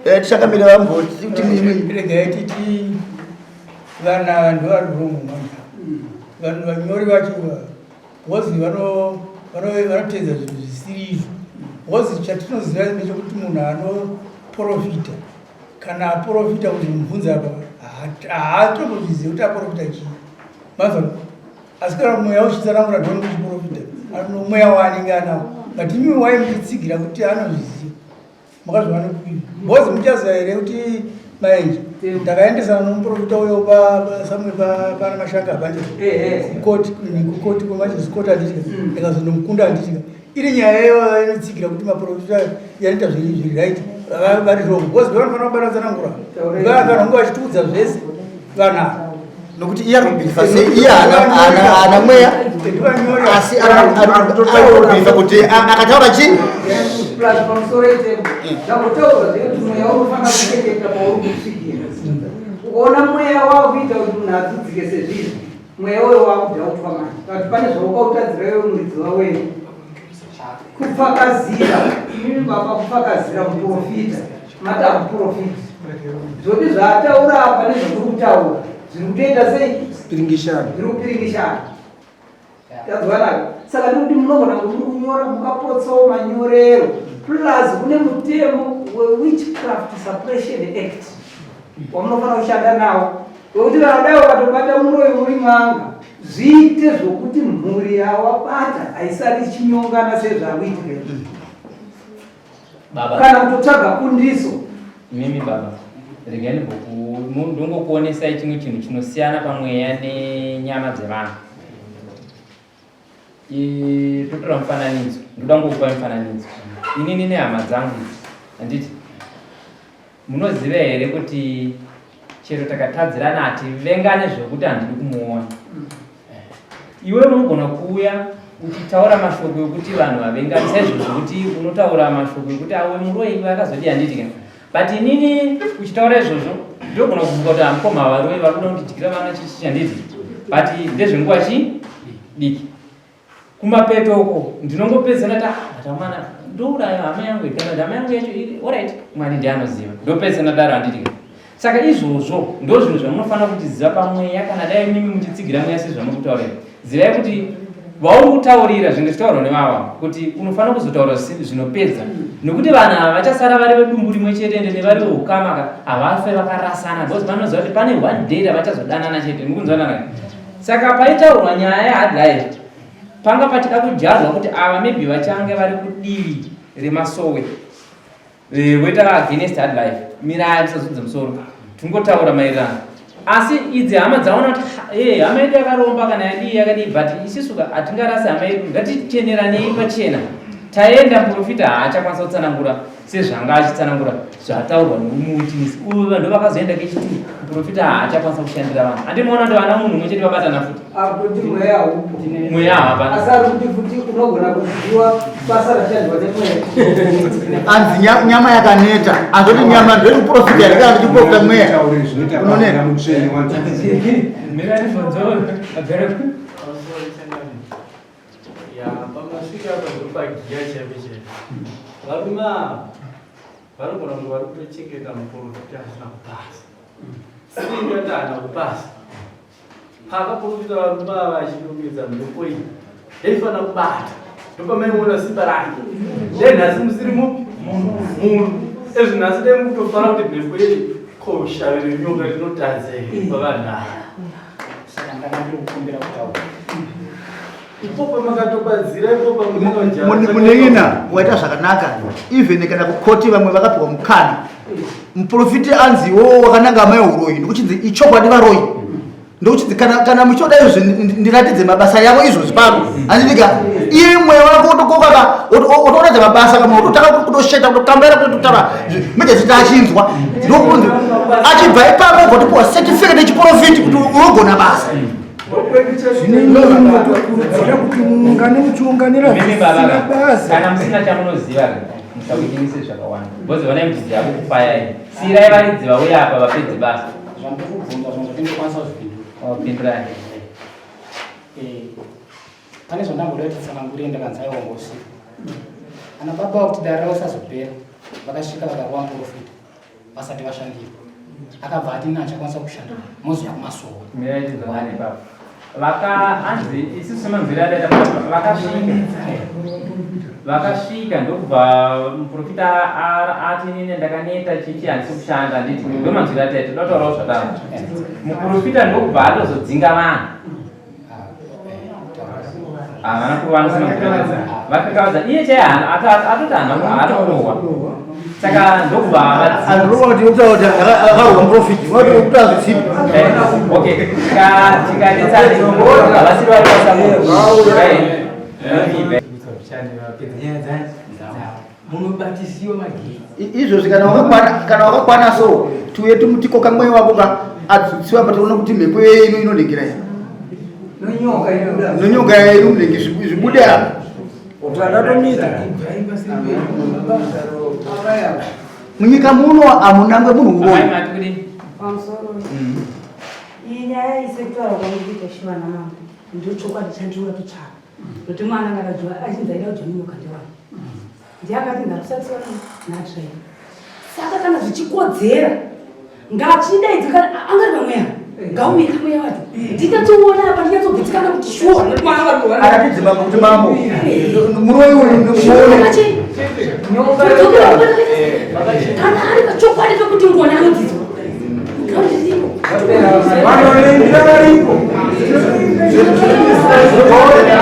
eh, tichakamira vamboti regai titi vana ava ndovari wrong manje vanhu vanyori vacho because vanoteedza zvinhu zvisiri izvo because chatinoziva ndechekuti munhu anoprofita kana aprofita kuti mubvunza apa haatombozvizivi kuti aprofita chii manzwa asi kana mweya uchitsanangura ndoni kuchiprofita mweya waanenge anawo but imi wai muchitsigira kuti anozviziva makazviwana kupi bhozi muchaziva here kuti maenje ndakaendesana nomuprofita uyo pasamwe pana mashanga apanje kukoti kukoti kwemachizikoti handiti mm. ndikazondomukunda handiti iri nyaya iyo inotsigira kuti maprofita yanoita zviri right vari wrong bhozi vanofanira kubata tsanangura vafanira kunge vachitiudza zvese vanhu ava nokuti iye arikubhilifa sei iye haana mweya asi arikubhilifa kuti akataura chii plus pamusoro itepo ndambotaura zvekuti mweya unofanira kuchengeta pauri kusvikira ukaona mweya wakuita kuti munhu adzudzike sezvizvi mweya uyo wakudhautwa manje but pane zvaukautadzira iwe muridzi waweni Kupfakazira, imimi baba kupfakazira muprofita, mati hamuprofiti. Zvoti zvaataura apa nezvamuri kutaura zviri kutoita sei? Piringishana. Zviri kupiringishana. Tazwanaka. Saka ndikuti munogona kuti muri kunyora mukapotsawo manyorero. Plus kune mutemo weWitchcraft Suppression Act wamunofanira kushanda nawo wekuti kana dai ukatobata muroyi uri n'anga Zviite zvokuti mhuri yawabata haisati ichinyongana sezvakuitika izvi. Baba. Kana kutotsvaga kundiso. Mimi baba, regai ndongokuonesai chimwe chinhu chinosiyana pamweya nenyama dzevanhu. Totora mufananidzo, ndoda ngokupa mufananidzo. Inini nehama dzangu idzi, handiti? Munoziva here kuti chero takatadzirana hativengane zvekuti handidi kumuona. Iwe unogona kuuya uchitaura mashoko ekuti vanhu vavengani saizvozvo zvekuti unotaura mashoko ekuti awe muroyi iwe akazodii handiti ka but inini uchitaura izvozvo ndogona kufunga kuti amukoma varoyi vari kuda kundidyira vana chichi handiti but ndezvenguva chii diki kumapeto uko ndinongopedza ndati ah but amana ndouraya hama yangu kana kuti hama yangu yacho iri orit mwari ndiye anoziva ndopedza ndadaro handiti saka izvozvo ndo zvinhu zvamunofanira kutiziva pamweya kana dai mimi muchitsigira mweya sezvamuri zivai kuti vauri kutaurira zvinge zvitaurwa nevava kuti unofanira kuzotaura zvinopedza nekuti vanhu ava vachasara vari vedumbu rimwe chete ende nevari veukama ka havafe vakarasana because vanoziva kuti pane one day ravachazodanana chete mukunzwanana Saka paitaurwa nyaya yaHadlai panga pachida kudyarwa kuti ava maybe vachange vari kudivi remasowe eh, voita against hard life. Mirai musazunze musoro, tingotaura maererano. Asi idzi hama dzaona kuti hey, hama yedu yakaromba kana yadii yakadii, but isisu hatingarasi hama yedu, ngaticheneranei pachena. Taenda muprofita haachakwanisa kutsanangura sezvanga achitsanangura zvataurwa nemuwitness uyu vanhu vakazoenda kechitwo muprofita haachakwanisa kushandira vanhu handimaona kuti vana munhu umwe chete vabatana futi akuti mweya haupo mweya hapana asi ari kuti futi unogona kuziwa basa rashandwa nemweya anzi nyama yakaneta azoti nyama ndoyekuprofita here kana ndichiprofita mweya unoneta Ya, pamasvika apa ndopagiya chaipo chaipo. Varume ava vanogona kunge vari kutochengeta muprofita asina kupasa. Sei ndati haana kupasa? Paakaprofita varume ava achidongedza mhepo iyi yaifanira kubata. Ndopamaiona simba rake. Dai nhasi musiri mupi? Munhu. Ezvi nhasi dai mukutofara kuti mhepo iyi ko shavi renyoka rinotadza here pavanhu ava. Saka ndanga ndiri kukumbira kutaura. Ipo pamakatopadzira ipo pamunenge Munin'ina waita zvakanaka even kana kukoti vamwe vakapiwa mukana muprofiti anzi wo wakananga amai uroyi ndokuchinzi ichokwadi varoyi ndokuchinzi kana, kana muchioda izvi ndiratidze mabasa yavo izvozvi pano handidika iye mweya wako otokokaka otoratidza mabasa kamwe ototanga kutosheta kutokambaira kutotaura mejasiti achinzwa ndokunzi achibva ipapo obva topiwa certificate yechiprofiti kuti unogona basa Zvinokurudzira kuti muungane muchiunganira zvisina basa. Kana musina chamunoziva musawitinise zvakawanda because vanai mudzi yavo kupayai siyirai varidzi vauya apa vapedze basa. Zvandiri kubvunza zvimwe zvatindokwanisa kuzvipindura. Oh, pindurai. Eh, pane zvandamboda kuti tsanangurire ndakanzi aiwa ngosvika. Ana baba vakuti dare ravo risazopera vakasvika vakarova muprofita. vasati vashandirwa akabva ati ini achakwanisa kushanda mozouya kumasowe vaka hanzi isusu semanzwiro ataita vakasvika vakasvika ndokubva muprofita ati inini ndakaneta chichi handisi kushanda handiti ndomanzwiro ataita toda kutaurawo zvatava muprofita ndokubva atozodzinga vanhu havana kuvanisa vakakavadza iye chaiye atoti haana kurohwa saka ndokubva andorova kuti utaura kuti akarohwa muprofiti unoti utaura zvisipo okay tikadetsana havasiri vari basa munobatisiwa magetsi izvozvi kana wakakwana kana wakakwana so tiuye timutikoka mweya wako ka adzutsiwa apa tione kuti mhepo yenyu inonhengera iyi nonyoka inobuda nonyoka yenyu munhenge zvibude apa Takatomita. Munyika muno hamunangwe munhu uroyi. Amai mati kudii? Pamusoro. Iyi nyaya iyi sekutaura kwamukuita shivana mambo ndochokwadi chandinoda kutsvaka. Nokuti mwana akadyiwa achinzi aida kudya nyoka ndewani. Ndiye akati ndakusakiswa natrain. Saka kana zvichikodzera ngachidaidze kana angari pamweya ngauye kamweya wacho ndinyatsoona apa ndinyatsogutsikana kuti shuwa nokuti mwana vari Aratidze mambo kuti mambo muroyi uyu ndimuone. Kana ari pachokwadi pekuti ngoni anodzidzwa ground iripo. Vanoringira varipo.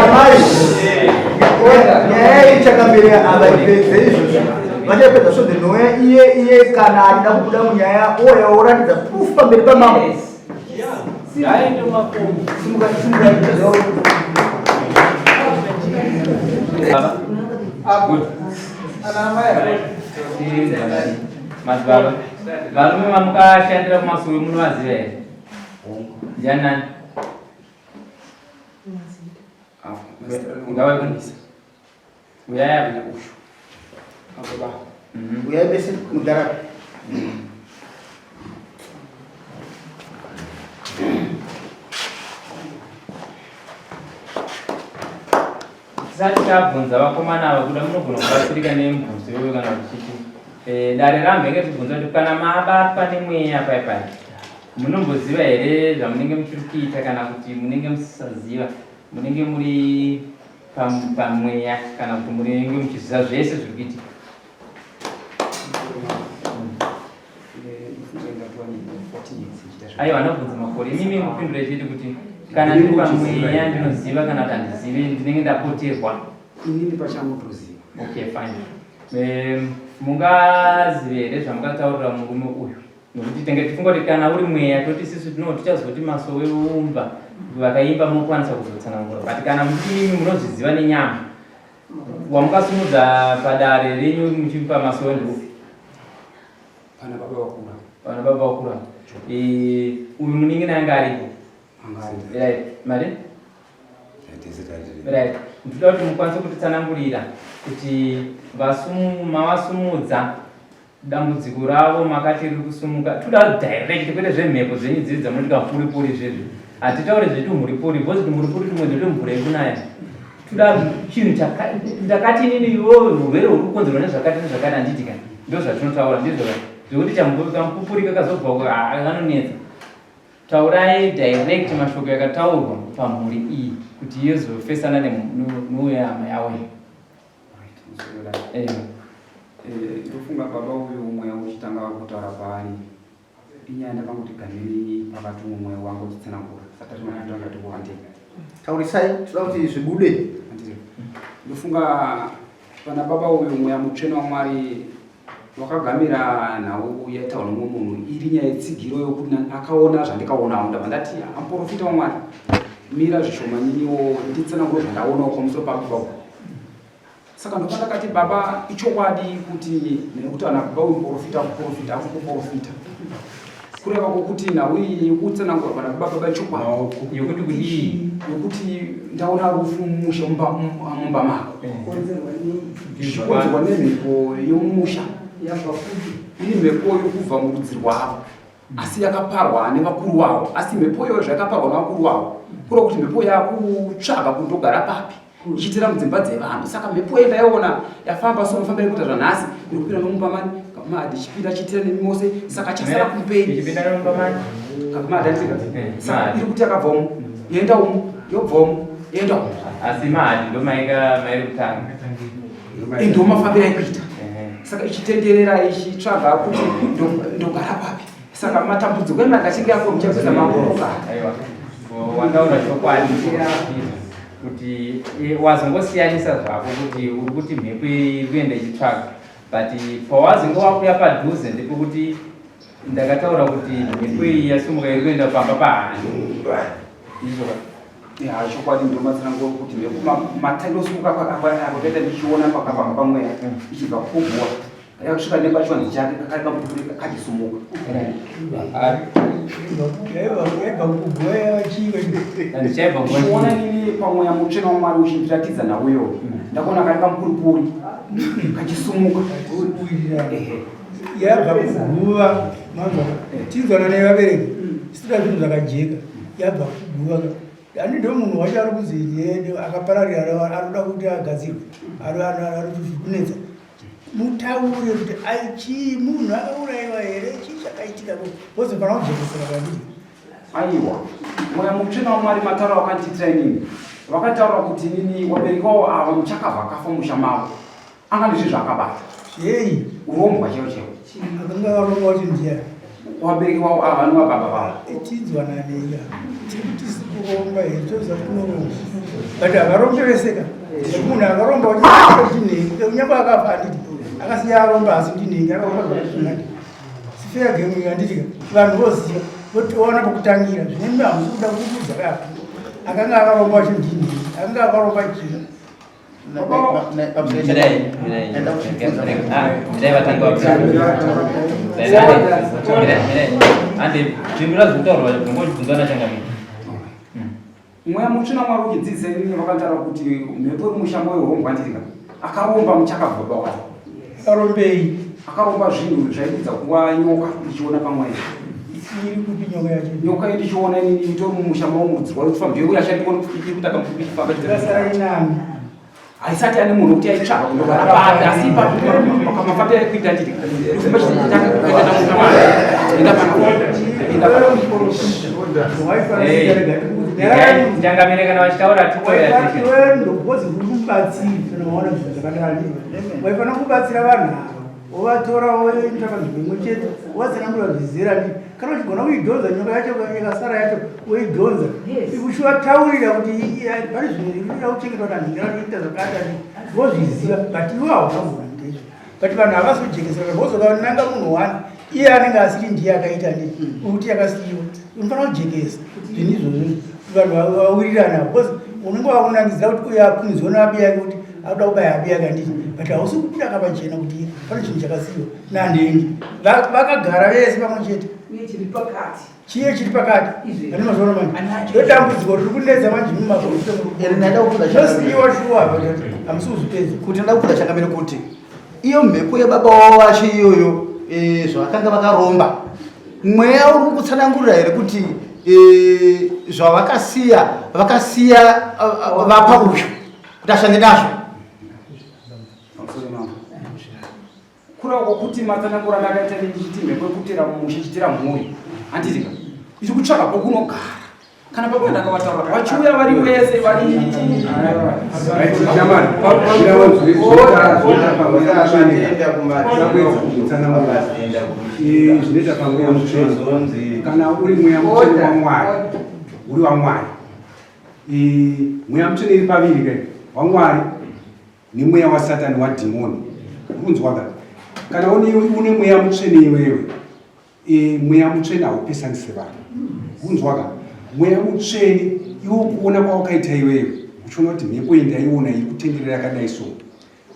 Amai, nyaya iyi chakambere havaipedze izvozvo. Vachaipedza svondo rinouya iye iye kana achida kubuda munyaya ouya oratidza proof pamberi pamambo. Ngaende makomo. Simuka simuka. Good. Madzibaba, varume vamukashandira kumasowe munovaziva here? Ndiani nani? Ngavakunisa. Uyai apa nyakushu. Baba. Uyai mese mugara. Tisati tabvunza vakomana ava kuda munogona kubatsirika nemubvunzo iyoyo kana kuchiti eh, dare rambenge tibvunza kuti kana mabatwa nemweya pai pai munomboziva here zvamunenge muchiri kuita kana kuti munenge musisaziva munenge muri pamweya kana kuti munenge muchiziva zvese zviri kuitika aiwa anobvunza makore imimi mupindure chete kuti kana ndiri pamweya ndinoziva kana kuti handizivi ndinenge ndapoterwa inini pachangu toziva okay fine mungazive here zvamukataurira murume uyu nokuti tenge tifunga kuti kana uri mweya toti sisu tino tichazoti masowe umba vakaimba mokwanisa kuzotsanangura but kana muchiti mimi munozviziva nenyama Wamukasimudza padare renyu muchipa masowe ndeupi? Pana baba vakura. Pana baba vakura. Eh, uyu munin'ina anga aripo. Anga aripo. Right. Mari? Right. Ndinoda kuti mukwanise kutitsanangurira kuti vasumu mavasumudza Dambudziko ravo makati riri kusumuka toda direct kwete zvemhepo dzenyu dziri dzamunoti kapuripuri zvezvi hatitaure zvetumhuripuri because tumhuripuri tumwe ndetumvura yekunaya toda chinhu ndakati inini iwewe urwere huri kukonzerwa nezvakati nezvakati handiti ka ndo zvatinotaura ndizvo zvekuti kamupupuri kakazobva kanonetsa taurai direct mashoko yakataurwa pamhuri iyi kuti yezofesana neuya hama yavo iyi Eh. Eh, ndofunga baba uyu mweya uchitanga kutaura paari inyaya ndakangoti ganei pakati umwe mweya wangu uchitsanangura saka tinotanga tikuwandei taurisai toda kuti zvibude ndofunga pana baba uyu mweya mutsvene wamwari wakagamira nhau yaitaurwa nomumwe munhu iri nyaya yetsigiro yokuti akaona zvandikaonawo ndabva ndati amuprofita wamwari mira zvishoma niniwo nditsanangure zvandaonawo pamusoro pababa saka ndobva ndakati baba ichokwadi kuti nekuti ana baba uyu muprofita akuprofita akukuprofita kureva kwokuti nhau iyi yekutsanangura pana baba baba ichokwadi yokuti kudii yokuti ndaona rufu mumusha mumba mako zvichikonzerwa nemhepo yomumusha iri mhepo yokubva murudzi rwavo asi yakaparwa nevakuru wavo asi mhepo iyoyo zvayakaparwa nevakuru wavo kureva kuti mhepo yakutsvaga kundogara papi ichiitira mudzimba dzevanhu saka mhepo ye ndaiona yafamba so mafambira kuita zvanhasi iri kupinda nomumba mani kakumadi ichipinda chiitira nemi mose saka chasara kumberi kakumadi andika eh, saka iri kuti yakabva umu yoenda umu yobva umu yoenda umu asi mahadi ndomaika mairi kutanga ndo mafambiro aikuita saka ichitenderera ichitsvaga kuti ndogara papi saka matambudziko ema akachinge ako muchapedza makuruka aiwa wataura chokwadi kuti eh, wazongosiyanisa zvako kuti uri kuti mhepo iri kuenda ichitsvaga but pawazonge wakuya padhuze ndepekuti ndakataura kuti mhepo iyi yasumuka iri kuenda pamba pahani izvo Ya, chokwadi ndomatsanangura kuti matandosumuka kwakaita ndichiona pakapanga pamweya ichibva kubwa yakusvika nepachivanze chake kakari kamupuri kachisumuka ndichiona nini pamweya mutsvene wamwari uchindiratidza nhau iyoyo ndakaona kari kamupuripuri kachisumuka yabva kuguva manzwa tinzwana nevabereki sida zvinhu zvakajeka yabva kuguva ani ndo munhu wacho ari kuzi akapararira anoda kuti agadzirwe ari kunetsa mutaure kuti chii munhu akaurayiwa here chii chakaitika wozofanira kujekesera kwandiri aiwa mweya mutsvene wamwari mataura wakandiitira inini vakataura kuti inini wabereki wavo ava muchakabva akafa musha mavo anga ndizvi zvaakabata yei urombwa chaiwo chaiwo akanga akaromba wacho ndiani wabereki wavo ava vanova baba vavo tinzwananei tiri kuti kuromba here toziva kuti kunoromba but havarombe veseka munhu akaromba ndinenge kunyange akafa handiti akasiya aromba asi ndinenge akaromba zvakati sifeya game handitika vanhu voziva votoona pokutangira zvine hamusi kuda kuudza ka akanga akaromba wacho ndinenge akanga akaromba chii Mweya mutsvina Mwari uchidzidzisa inini vakanditaura kuti mhepo iri mushango yeurongwa ndirika akaromba muchakabva baba wake. Akarombei? Akaromba zvinhu zvaibudza kuva nyoka ndichiona pamweya. Iri kupi nyoka yacho? Nyoka iyi ndichiona inini itori mumusha mavo murudzi rwari kufamba ndiyo yashandikona kuti iri kutaka mupfupi ichifamba. Rasara inani? Haisati ane munhu wekuti aitsvaka kundogara asi pamafambiro aikuita ndiri kufamba chitanga kuenda enda pano enda pano Changamire kana vachitaura titoyaozi uri mubatsiri kana waona zvinhu zvakadaro waifanira kubatsira vanhu ava wovatora woenda panzvimbo imwe chete wovatsanangura zvizera ndi kana uchigona kuidhonza nyoka yacho yakasara yacho woidhonza uchivataurira kuti pane zvinhu zvinoda kuchengetwa kuti anhu nganoita zvakadani vozviziva but iwe hauna kugona kuita izvo but vanhu havazojekesera vozokananga munhu wani iye anenge asiri ndiye akaita ndi kuti yakasiyiwa unofanira kujekesa zvinhu izvozvo vanhu vawirirana because unenge wakunangidzira kuti uyo apunzwa neabi yake kuti akuda kubaya abi yake handiti but hausi kubuda kapachena kuti pane chinhu chakasiyiwa nanhengi vakagara vese pamwe chete chiye chiri pakati ane mazuva ano manje ndodambudziko riri kunetsa manje mimazoosiyiwa shuwa hamusi kuzvipedza kuti ndoda kubvunza changamire kuti iyo mhepo yababa wavo vacho iyoyo eh, zvavakanga vakaromba mweya uri kukutsanangurira here kuti eh, zvavakasiya vakasiya eh, vapa uyu kuti ashande nazvo Kureva kwakuti matsanangura ndakaita ndichiti mhepo yekutera mumusha ichitera mhuri handiti ka iri kutsvaga pokunogara kana baba ndakavataura vachiuya vari vese vari zvinoita pamweya mutsvene kana uri mweya mutsvene wamwari uri wamwari mweya mutsvene iri paviri ke wamwari nemweya wasatani wadhimoni urikunzwaka kana une mweya mutsvene iwewe E, mweya mutsvene haupesanise vanhu unzwaka mweya mutsvene iwo kuona kwawakaita iwewe uchiona kuti mhepo iyi ndaiona iri kutenderera yakadai so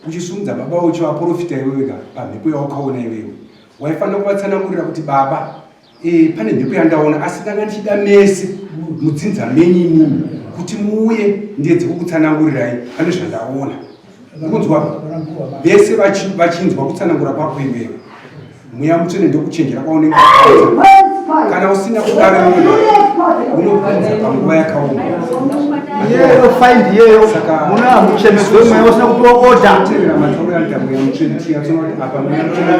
uchisumudza baba uchivaprofita iwewe ka pamhepo yawakaona iwewe waifanira kuvatsanangurira kuti baba e, pane mhepo yandaona asi ndanga ndichida mese mudzinza menyu imimi kuti muuye ndiedze kukutsanangurirai pane zvandaona Ukunzwa vese vachinzwa kutsanangura kwako iwewe. Mweya mutsvene ndokuchenjera kwaunenge kana usina kudaro unobvunza panguva yakaoma. Iyeyo find iyeyo muna muchemedzo mweya usina kupiwa order. Tevera matauro anoita mweya mutsvene tiyatsona kuti apa mweya mutsvene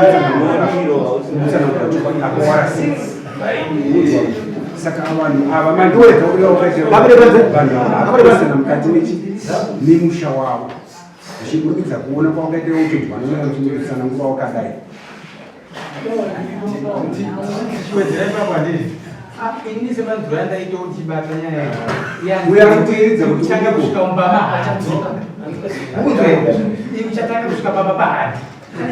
kutsanangura chokwadi apa warasika. Saka vanhu ava manje vanhu ava vapesana mukati mechi nemusha wavo zvichiburikidza kuona kwawakaita uchinzwa nokutsanangura wakadai. Tichiwedzera ipapo handiti ini semanzwiro andaita uchibata nyaya uya kuteedza kuti uchatanga kusvika mumba mahadhi uchatanga kusvika pamba pahadhi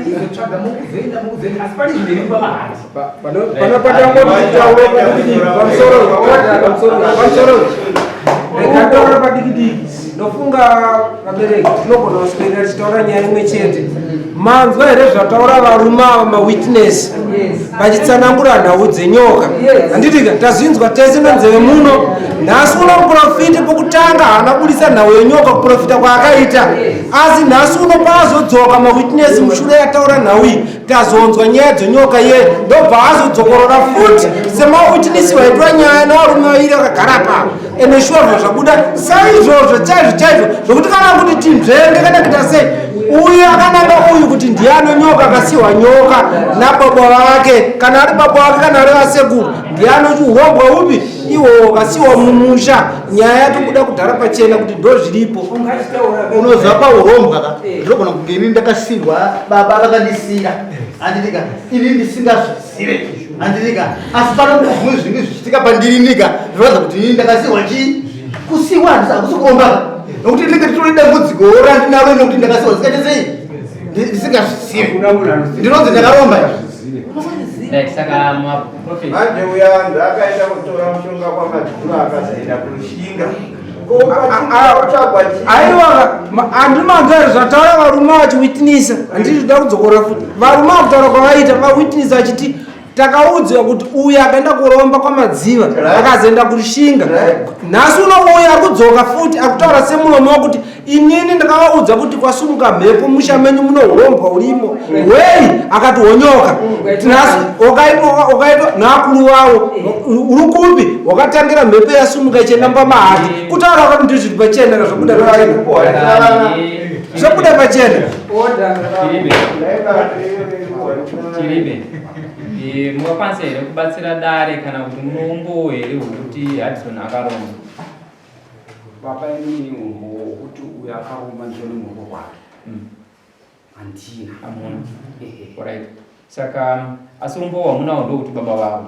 Kuzotsvaga mukuzoenda mukuzoenda asi pane zvimwe iri pamahati. Pano patangotitaura padikidiki pamusoro pamusoro pamusoro ndataura padikidiki ndofunga vabereki tinogona kuswedera tichitaura nyaya imwe chete manzwa here zvataura varume ava mawitness vachitsanangura nhau dzenyoka handitika tazvinzwa tese nenzeve muno nhasi uno muprofiti pokutanga haana kubudisa nhau yenyoka kuprofita kwaakaita asi nhasi uno paazodzoka mawitness mushure yataura nhau iyi tazonzwa nyaya dzenyoka iye ndobva azodzokorora futi semawitness vaitwa nyaya nevarume vairi vakagara pa ende shuwa zva zvabuda saizvozvo chaizvo chaizvo zvokuti kana kuti tinzvenge kana kuita sei uyu akananga uyu kuti ndiye anonyoka akasiwa nyoka nababa vake kana ari baba vake kana ari vasekuru ndiye anochiuhombwa upi iwowo ukasiwa mumusha nyaya yatobuda kudhara pachena kuti ndo zviripo unoziva paurombwa ka ndinogona kunge ini ndakasirwa baba vakandisira handitika ini ndisingazvizive handitika asi pano zvimwe zvinge zvichiitika pandirinika zvinoratidza kuti ini ndakasirwa chii kusiwa handisi hakusi kuromba ka nokuti ndinenge nditori dambudziko randinaro nokuti ndakasiwa ndisikaite sei ndisingazvizive ndinonzi ndakaromba Saka maprofeti Manje uya ndakaenda kutora mushonga kwaMadzura akazoenda kuRushinga. Aiwa handimanzwa here zvataura varume vachiwitnisa handiti zvida kudzokorora futi varume vakutaura kwavaita vawitnisa vachiti Takaudziwa kuti uyu akaenda kuromba kwaMadziva, akazoenda kuRushinga. Nhasi uno uyu ari kudzoka futi akutaura semuromo wakuti inini ndakavaudza kuti kwasumuka mhepo musha menyu muno urombwa urimo wei, akati honyoka. Nhasi wakaitwa wakaitwa naakuru vawo uri kupi wakatangira mhepo yasumuka ichienda pamahati kutaura kwati ndizvo zviri pachena ka zvabuda pachena, zvabuda pachena. Chiribe. Mungakwanisa here kubatsira dare kana kuti munoumbowo here hwekuti Hudson akaromba? Baba, inini umbowo hwekuti uyo akaromba ndione muruoko rwake handina. Hamuna. Alright. Saka asi umbowo hwamunawo ndokuti baba vavo.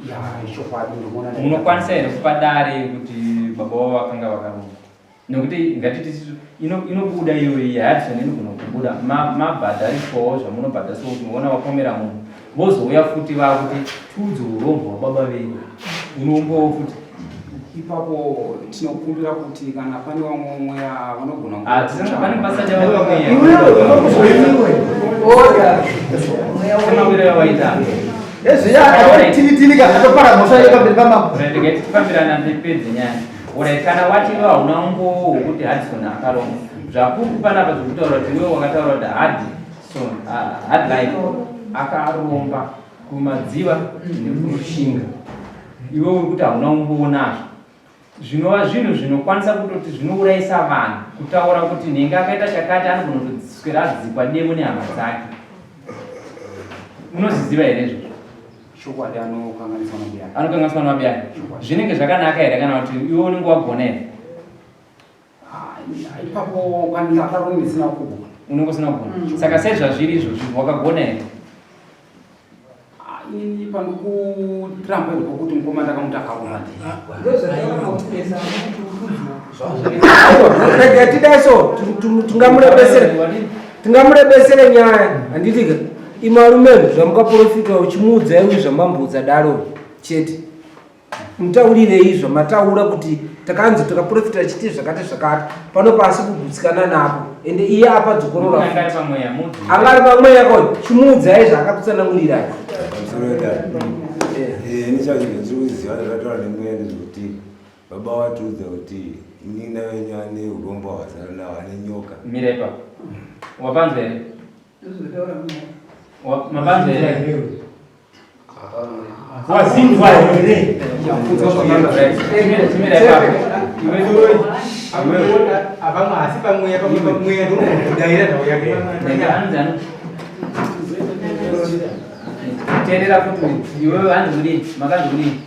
Ya, ichokwadi, ndinoona. Munokwanisa here kupa dare kuti baba vavo vakanga vakaromba? Nekuti ngatiti inobuda iyoyi yaHudson inogona kubuda mabhadhariswawo zvamunobhadhariswa kuti muona vapomera munhu vozouya futi vakuti tiudze urombwa hwababa venyu unombowo futi. Ipapo tinokumbira kuti kana pane vamwe mweya vanogona Ah, pane basa Iwewe, chawamweya waita. Ezviya atopara mhosva yepamberi pamambo. Ndikati tifambirana ndipedze nyaya. Alright, kana wati iwe hauna umbowo hwekuti Hudson akaromba, zvapupu panapa zvekutaura kuti iwe wakataura kuti Hudson, Hardlife akaromba kuMadziva nekuRushinga, iwe uri kuti hauna umbowo nazvo, zvinova zvinhu zvinokwanisa kutoti zvinourayisa vanhu. Kutaura kuti nhingi akaita chakati, anogona kutoswera adzikwa demo nehama dzake. Unozviziva here izvozvo? Chokwadi, anokanganiswa mabiyani. Anokanganiswa namabiyani. Zvinenge zvakanaka here kana kuti iwe unenge wagona here? Ipapo kana ndakaro ndisina kugona. Unenge usina kugona. Saka sezvazviri izvozvi, wakagona here? Inini panokuramba pokuti mukoma ndakamuti akaromba. Rega tidai so, tingamurebesere nyaya, handitika? Imarume, zvamukaprofita uchimuudza iwe zvamamboudza daro chete, mutaurirei zvamataura kuti takanzi takaprofita chiti zvakati zvakati pano pasi kugutsikana napo, ende iye apa dzokorora. Anga ari pamweya, mudzi. Anga ari pamweya ko, chimuudzai zvaakakutsanangurirai. Pamusoro wedare, nechacho ndiri kuziva ndakataura nemweya ndezvekuti baba watiudza kuti nina wenyu ane urombo hwazara nawo, ane nyoka. Mira ipapo. Wapanzwa here? Mapanzwa here? Wazinzwa here? Chimira ipapo. Apamwe asi pamweya, pamwe pamweya ndokudaira nhau yake. Anonzi ani? Teerera futi iwewe, hanzi kudini? Makanzi kudini?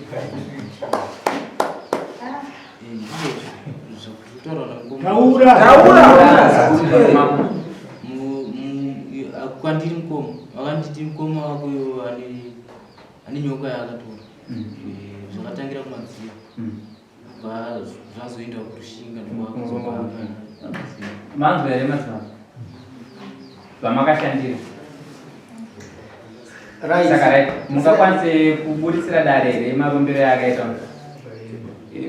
Taura. Taura. Kwandiri mukoma vakanditi mukoma wako iwo ane nyoka yaakatora. Zvakatangira kuMadziva, zvazoenda kuRushinga. Manzwa here madzimambo vamakashandira? Right. Saka right, mungakwanise kuburitsira dare here marombero yaakaita?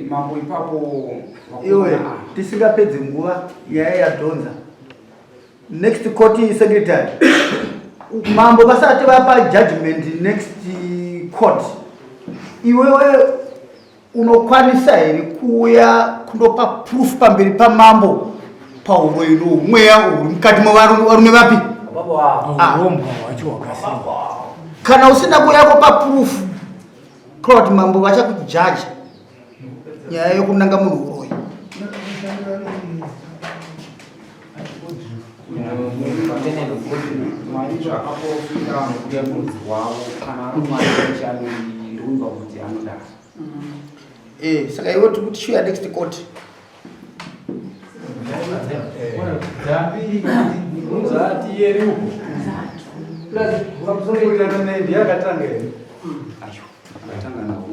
Mambo, ipapo Iwe, tisingapedzi nguva, nyaya yadhonza. Next court, secretary, mambo vasati vapa judgment next court, iwewe unokwanisa here kuuya kundopa proof pamberi pamambo pauro ino mweya uri mukati mevarume vapi? Ah. Urombwa hwacho hwakasimba. Kana usina kuuya kopa proof, kureva kuti mambo vachakujaja nyaya yokunanga munhu uroyi. Mwari zvakaprofita kuya murudzi rwavo, kana ari Mwari chanondirumba kuti anodaro. Saka iwe tiri kuti shuya next court. Dzati yeri uko. Ndiye akatanga here? Akatanga nawo.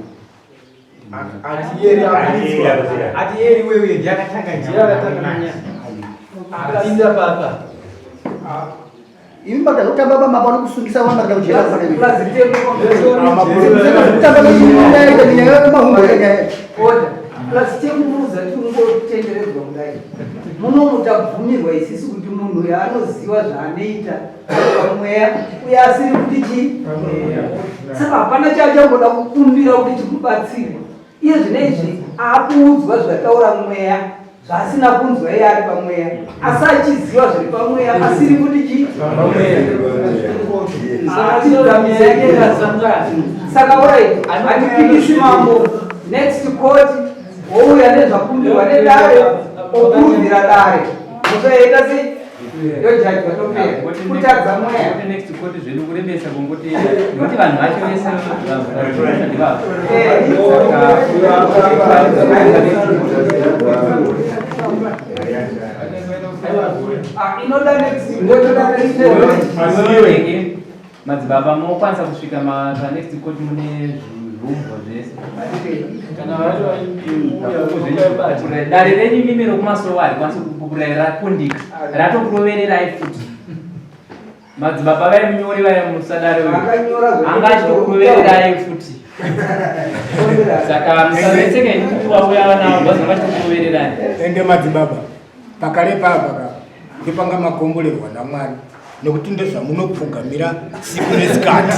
Ati yeri aburitswa. Ati yeri wewe ndiye akatanga, ndiye akatanga nanya. Apinda papa. Imi makazotamba pamambo anokusungisa wamarida kujera kutamba nyaya yemahumbo yenyaya. Plus chekumuudza, tingotenderedzwa kudai munomu, tabvumirwa isisi kuti munhu uyo anoziva zvaanoita pamweya uye asiri kuti chii saka hapana chaachamboda kukumbira kuti chikubatsire iye zvino izvi aakuudzwa zvataura mweya zvaasina kunzwa iye ari pamweya asi achiziva zviri pamweya asiri kuti chii saka orit hatipikisi mambo next court wouya nezvakumbirwa nedare okurudzira dare musaita sei yojajwa topera kutadza mweya next court zvedu kurebesa kungoti nekuti vanhu vacho vese ndivavo inoda next court Madzibaba munokwanisa kusvika panext court mune zviumbwa zvese. Kana vacho Dare renyu imimi rokumasowa harikwanisi kupupurai rakundika. Ratokurovererai futi. Madzibaba vaye munyori vaye musadare uyu. Anga achitokurovererai futi. Saka musanetseke ini kuti vauya vanavo vazonga vachitokurovererai. Ende madzibaba pakare papa ka ndopanga makomborerwa naMwari. nekuti ndezvamunopfugamira siku nesikati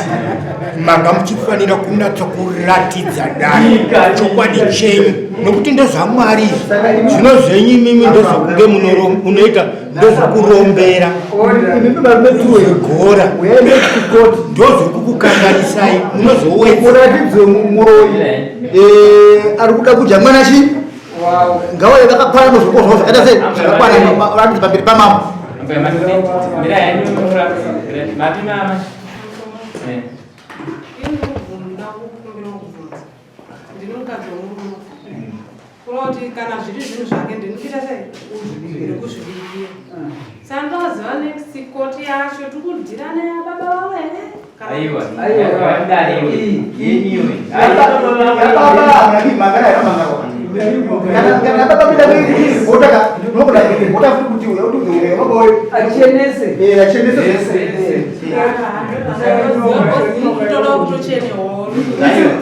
manga muchifanira kunatsa kuratidza dare chokwadi chenyu nekuti ndezvamwari izvi zvino zvenyu imimi ndezvekunge munoita ndezvekurombera gora ndozvekukukanganisai munozowedzeratidzwe muroyi eh, ari kuda kudya mwana chii ngavauye vakakwana muzvoko zvavo zvakaita sei zvakakwana varatidze pamberi pamambo Kuroti kana zviri zvinhu zvake ndinokuita sei ndikuzvibikira sandoziva next court yacho tikudirana yababa vavo here Aiwa. Aiwa. Dare iwe. Yenyu iwe.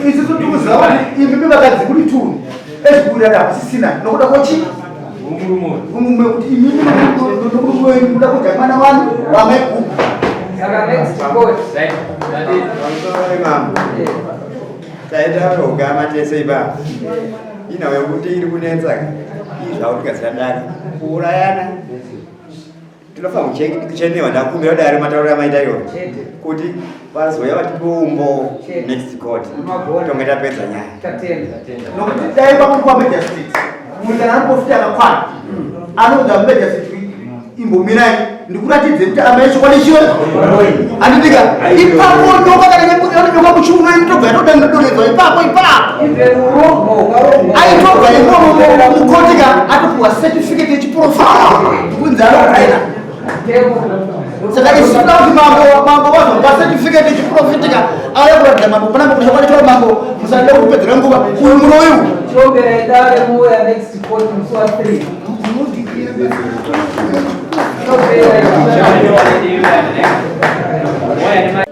Isusu tikuziva kuti imimi vakadzi kuri tunhu ezvikuwirirana hapasisina nokuda kwochi murume kuti imimi nomurume wenyu muda kudya mwana wani wamaiguru Taita ugama tese ipapo inhau yekuti iri kunetsa izvakutigadzira dare kuurayana tinofanira kuchenewa ndakumbira dare matauriro amaita iwo kuti vazouya vatipe umbo next court tonge tapedza nyaya nokuti dai pakupa magistrate munhu kana anopofita akakwana anoudza magistrate imbomirai ndikuratidze kuti amai chokwadi chiwe andidika ipapo nyoka kana nyoka muchiuno inotobva yatodonhedzwa ipapo ipapo aitobva imomo mukoti ka atopiwa certificate yechiprofita kunzi anokuenda saka isu toda kuti mambo mambo vazopa certificate yechiprofita ka auya kuratidza mambo pana mambo chokwadi choro mambo musada kutipedzera nguva uyu muroyi uyu Chomberai dare mouya next court musi wa 3. Chomberai. Moya nema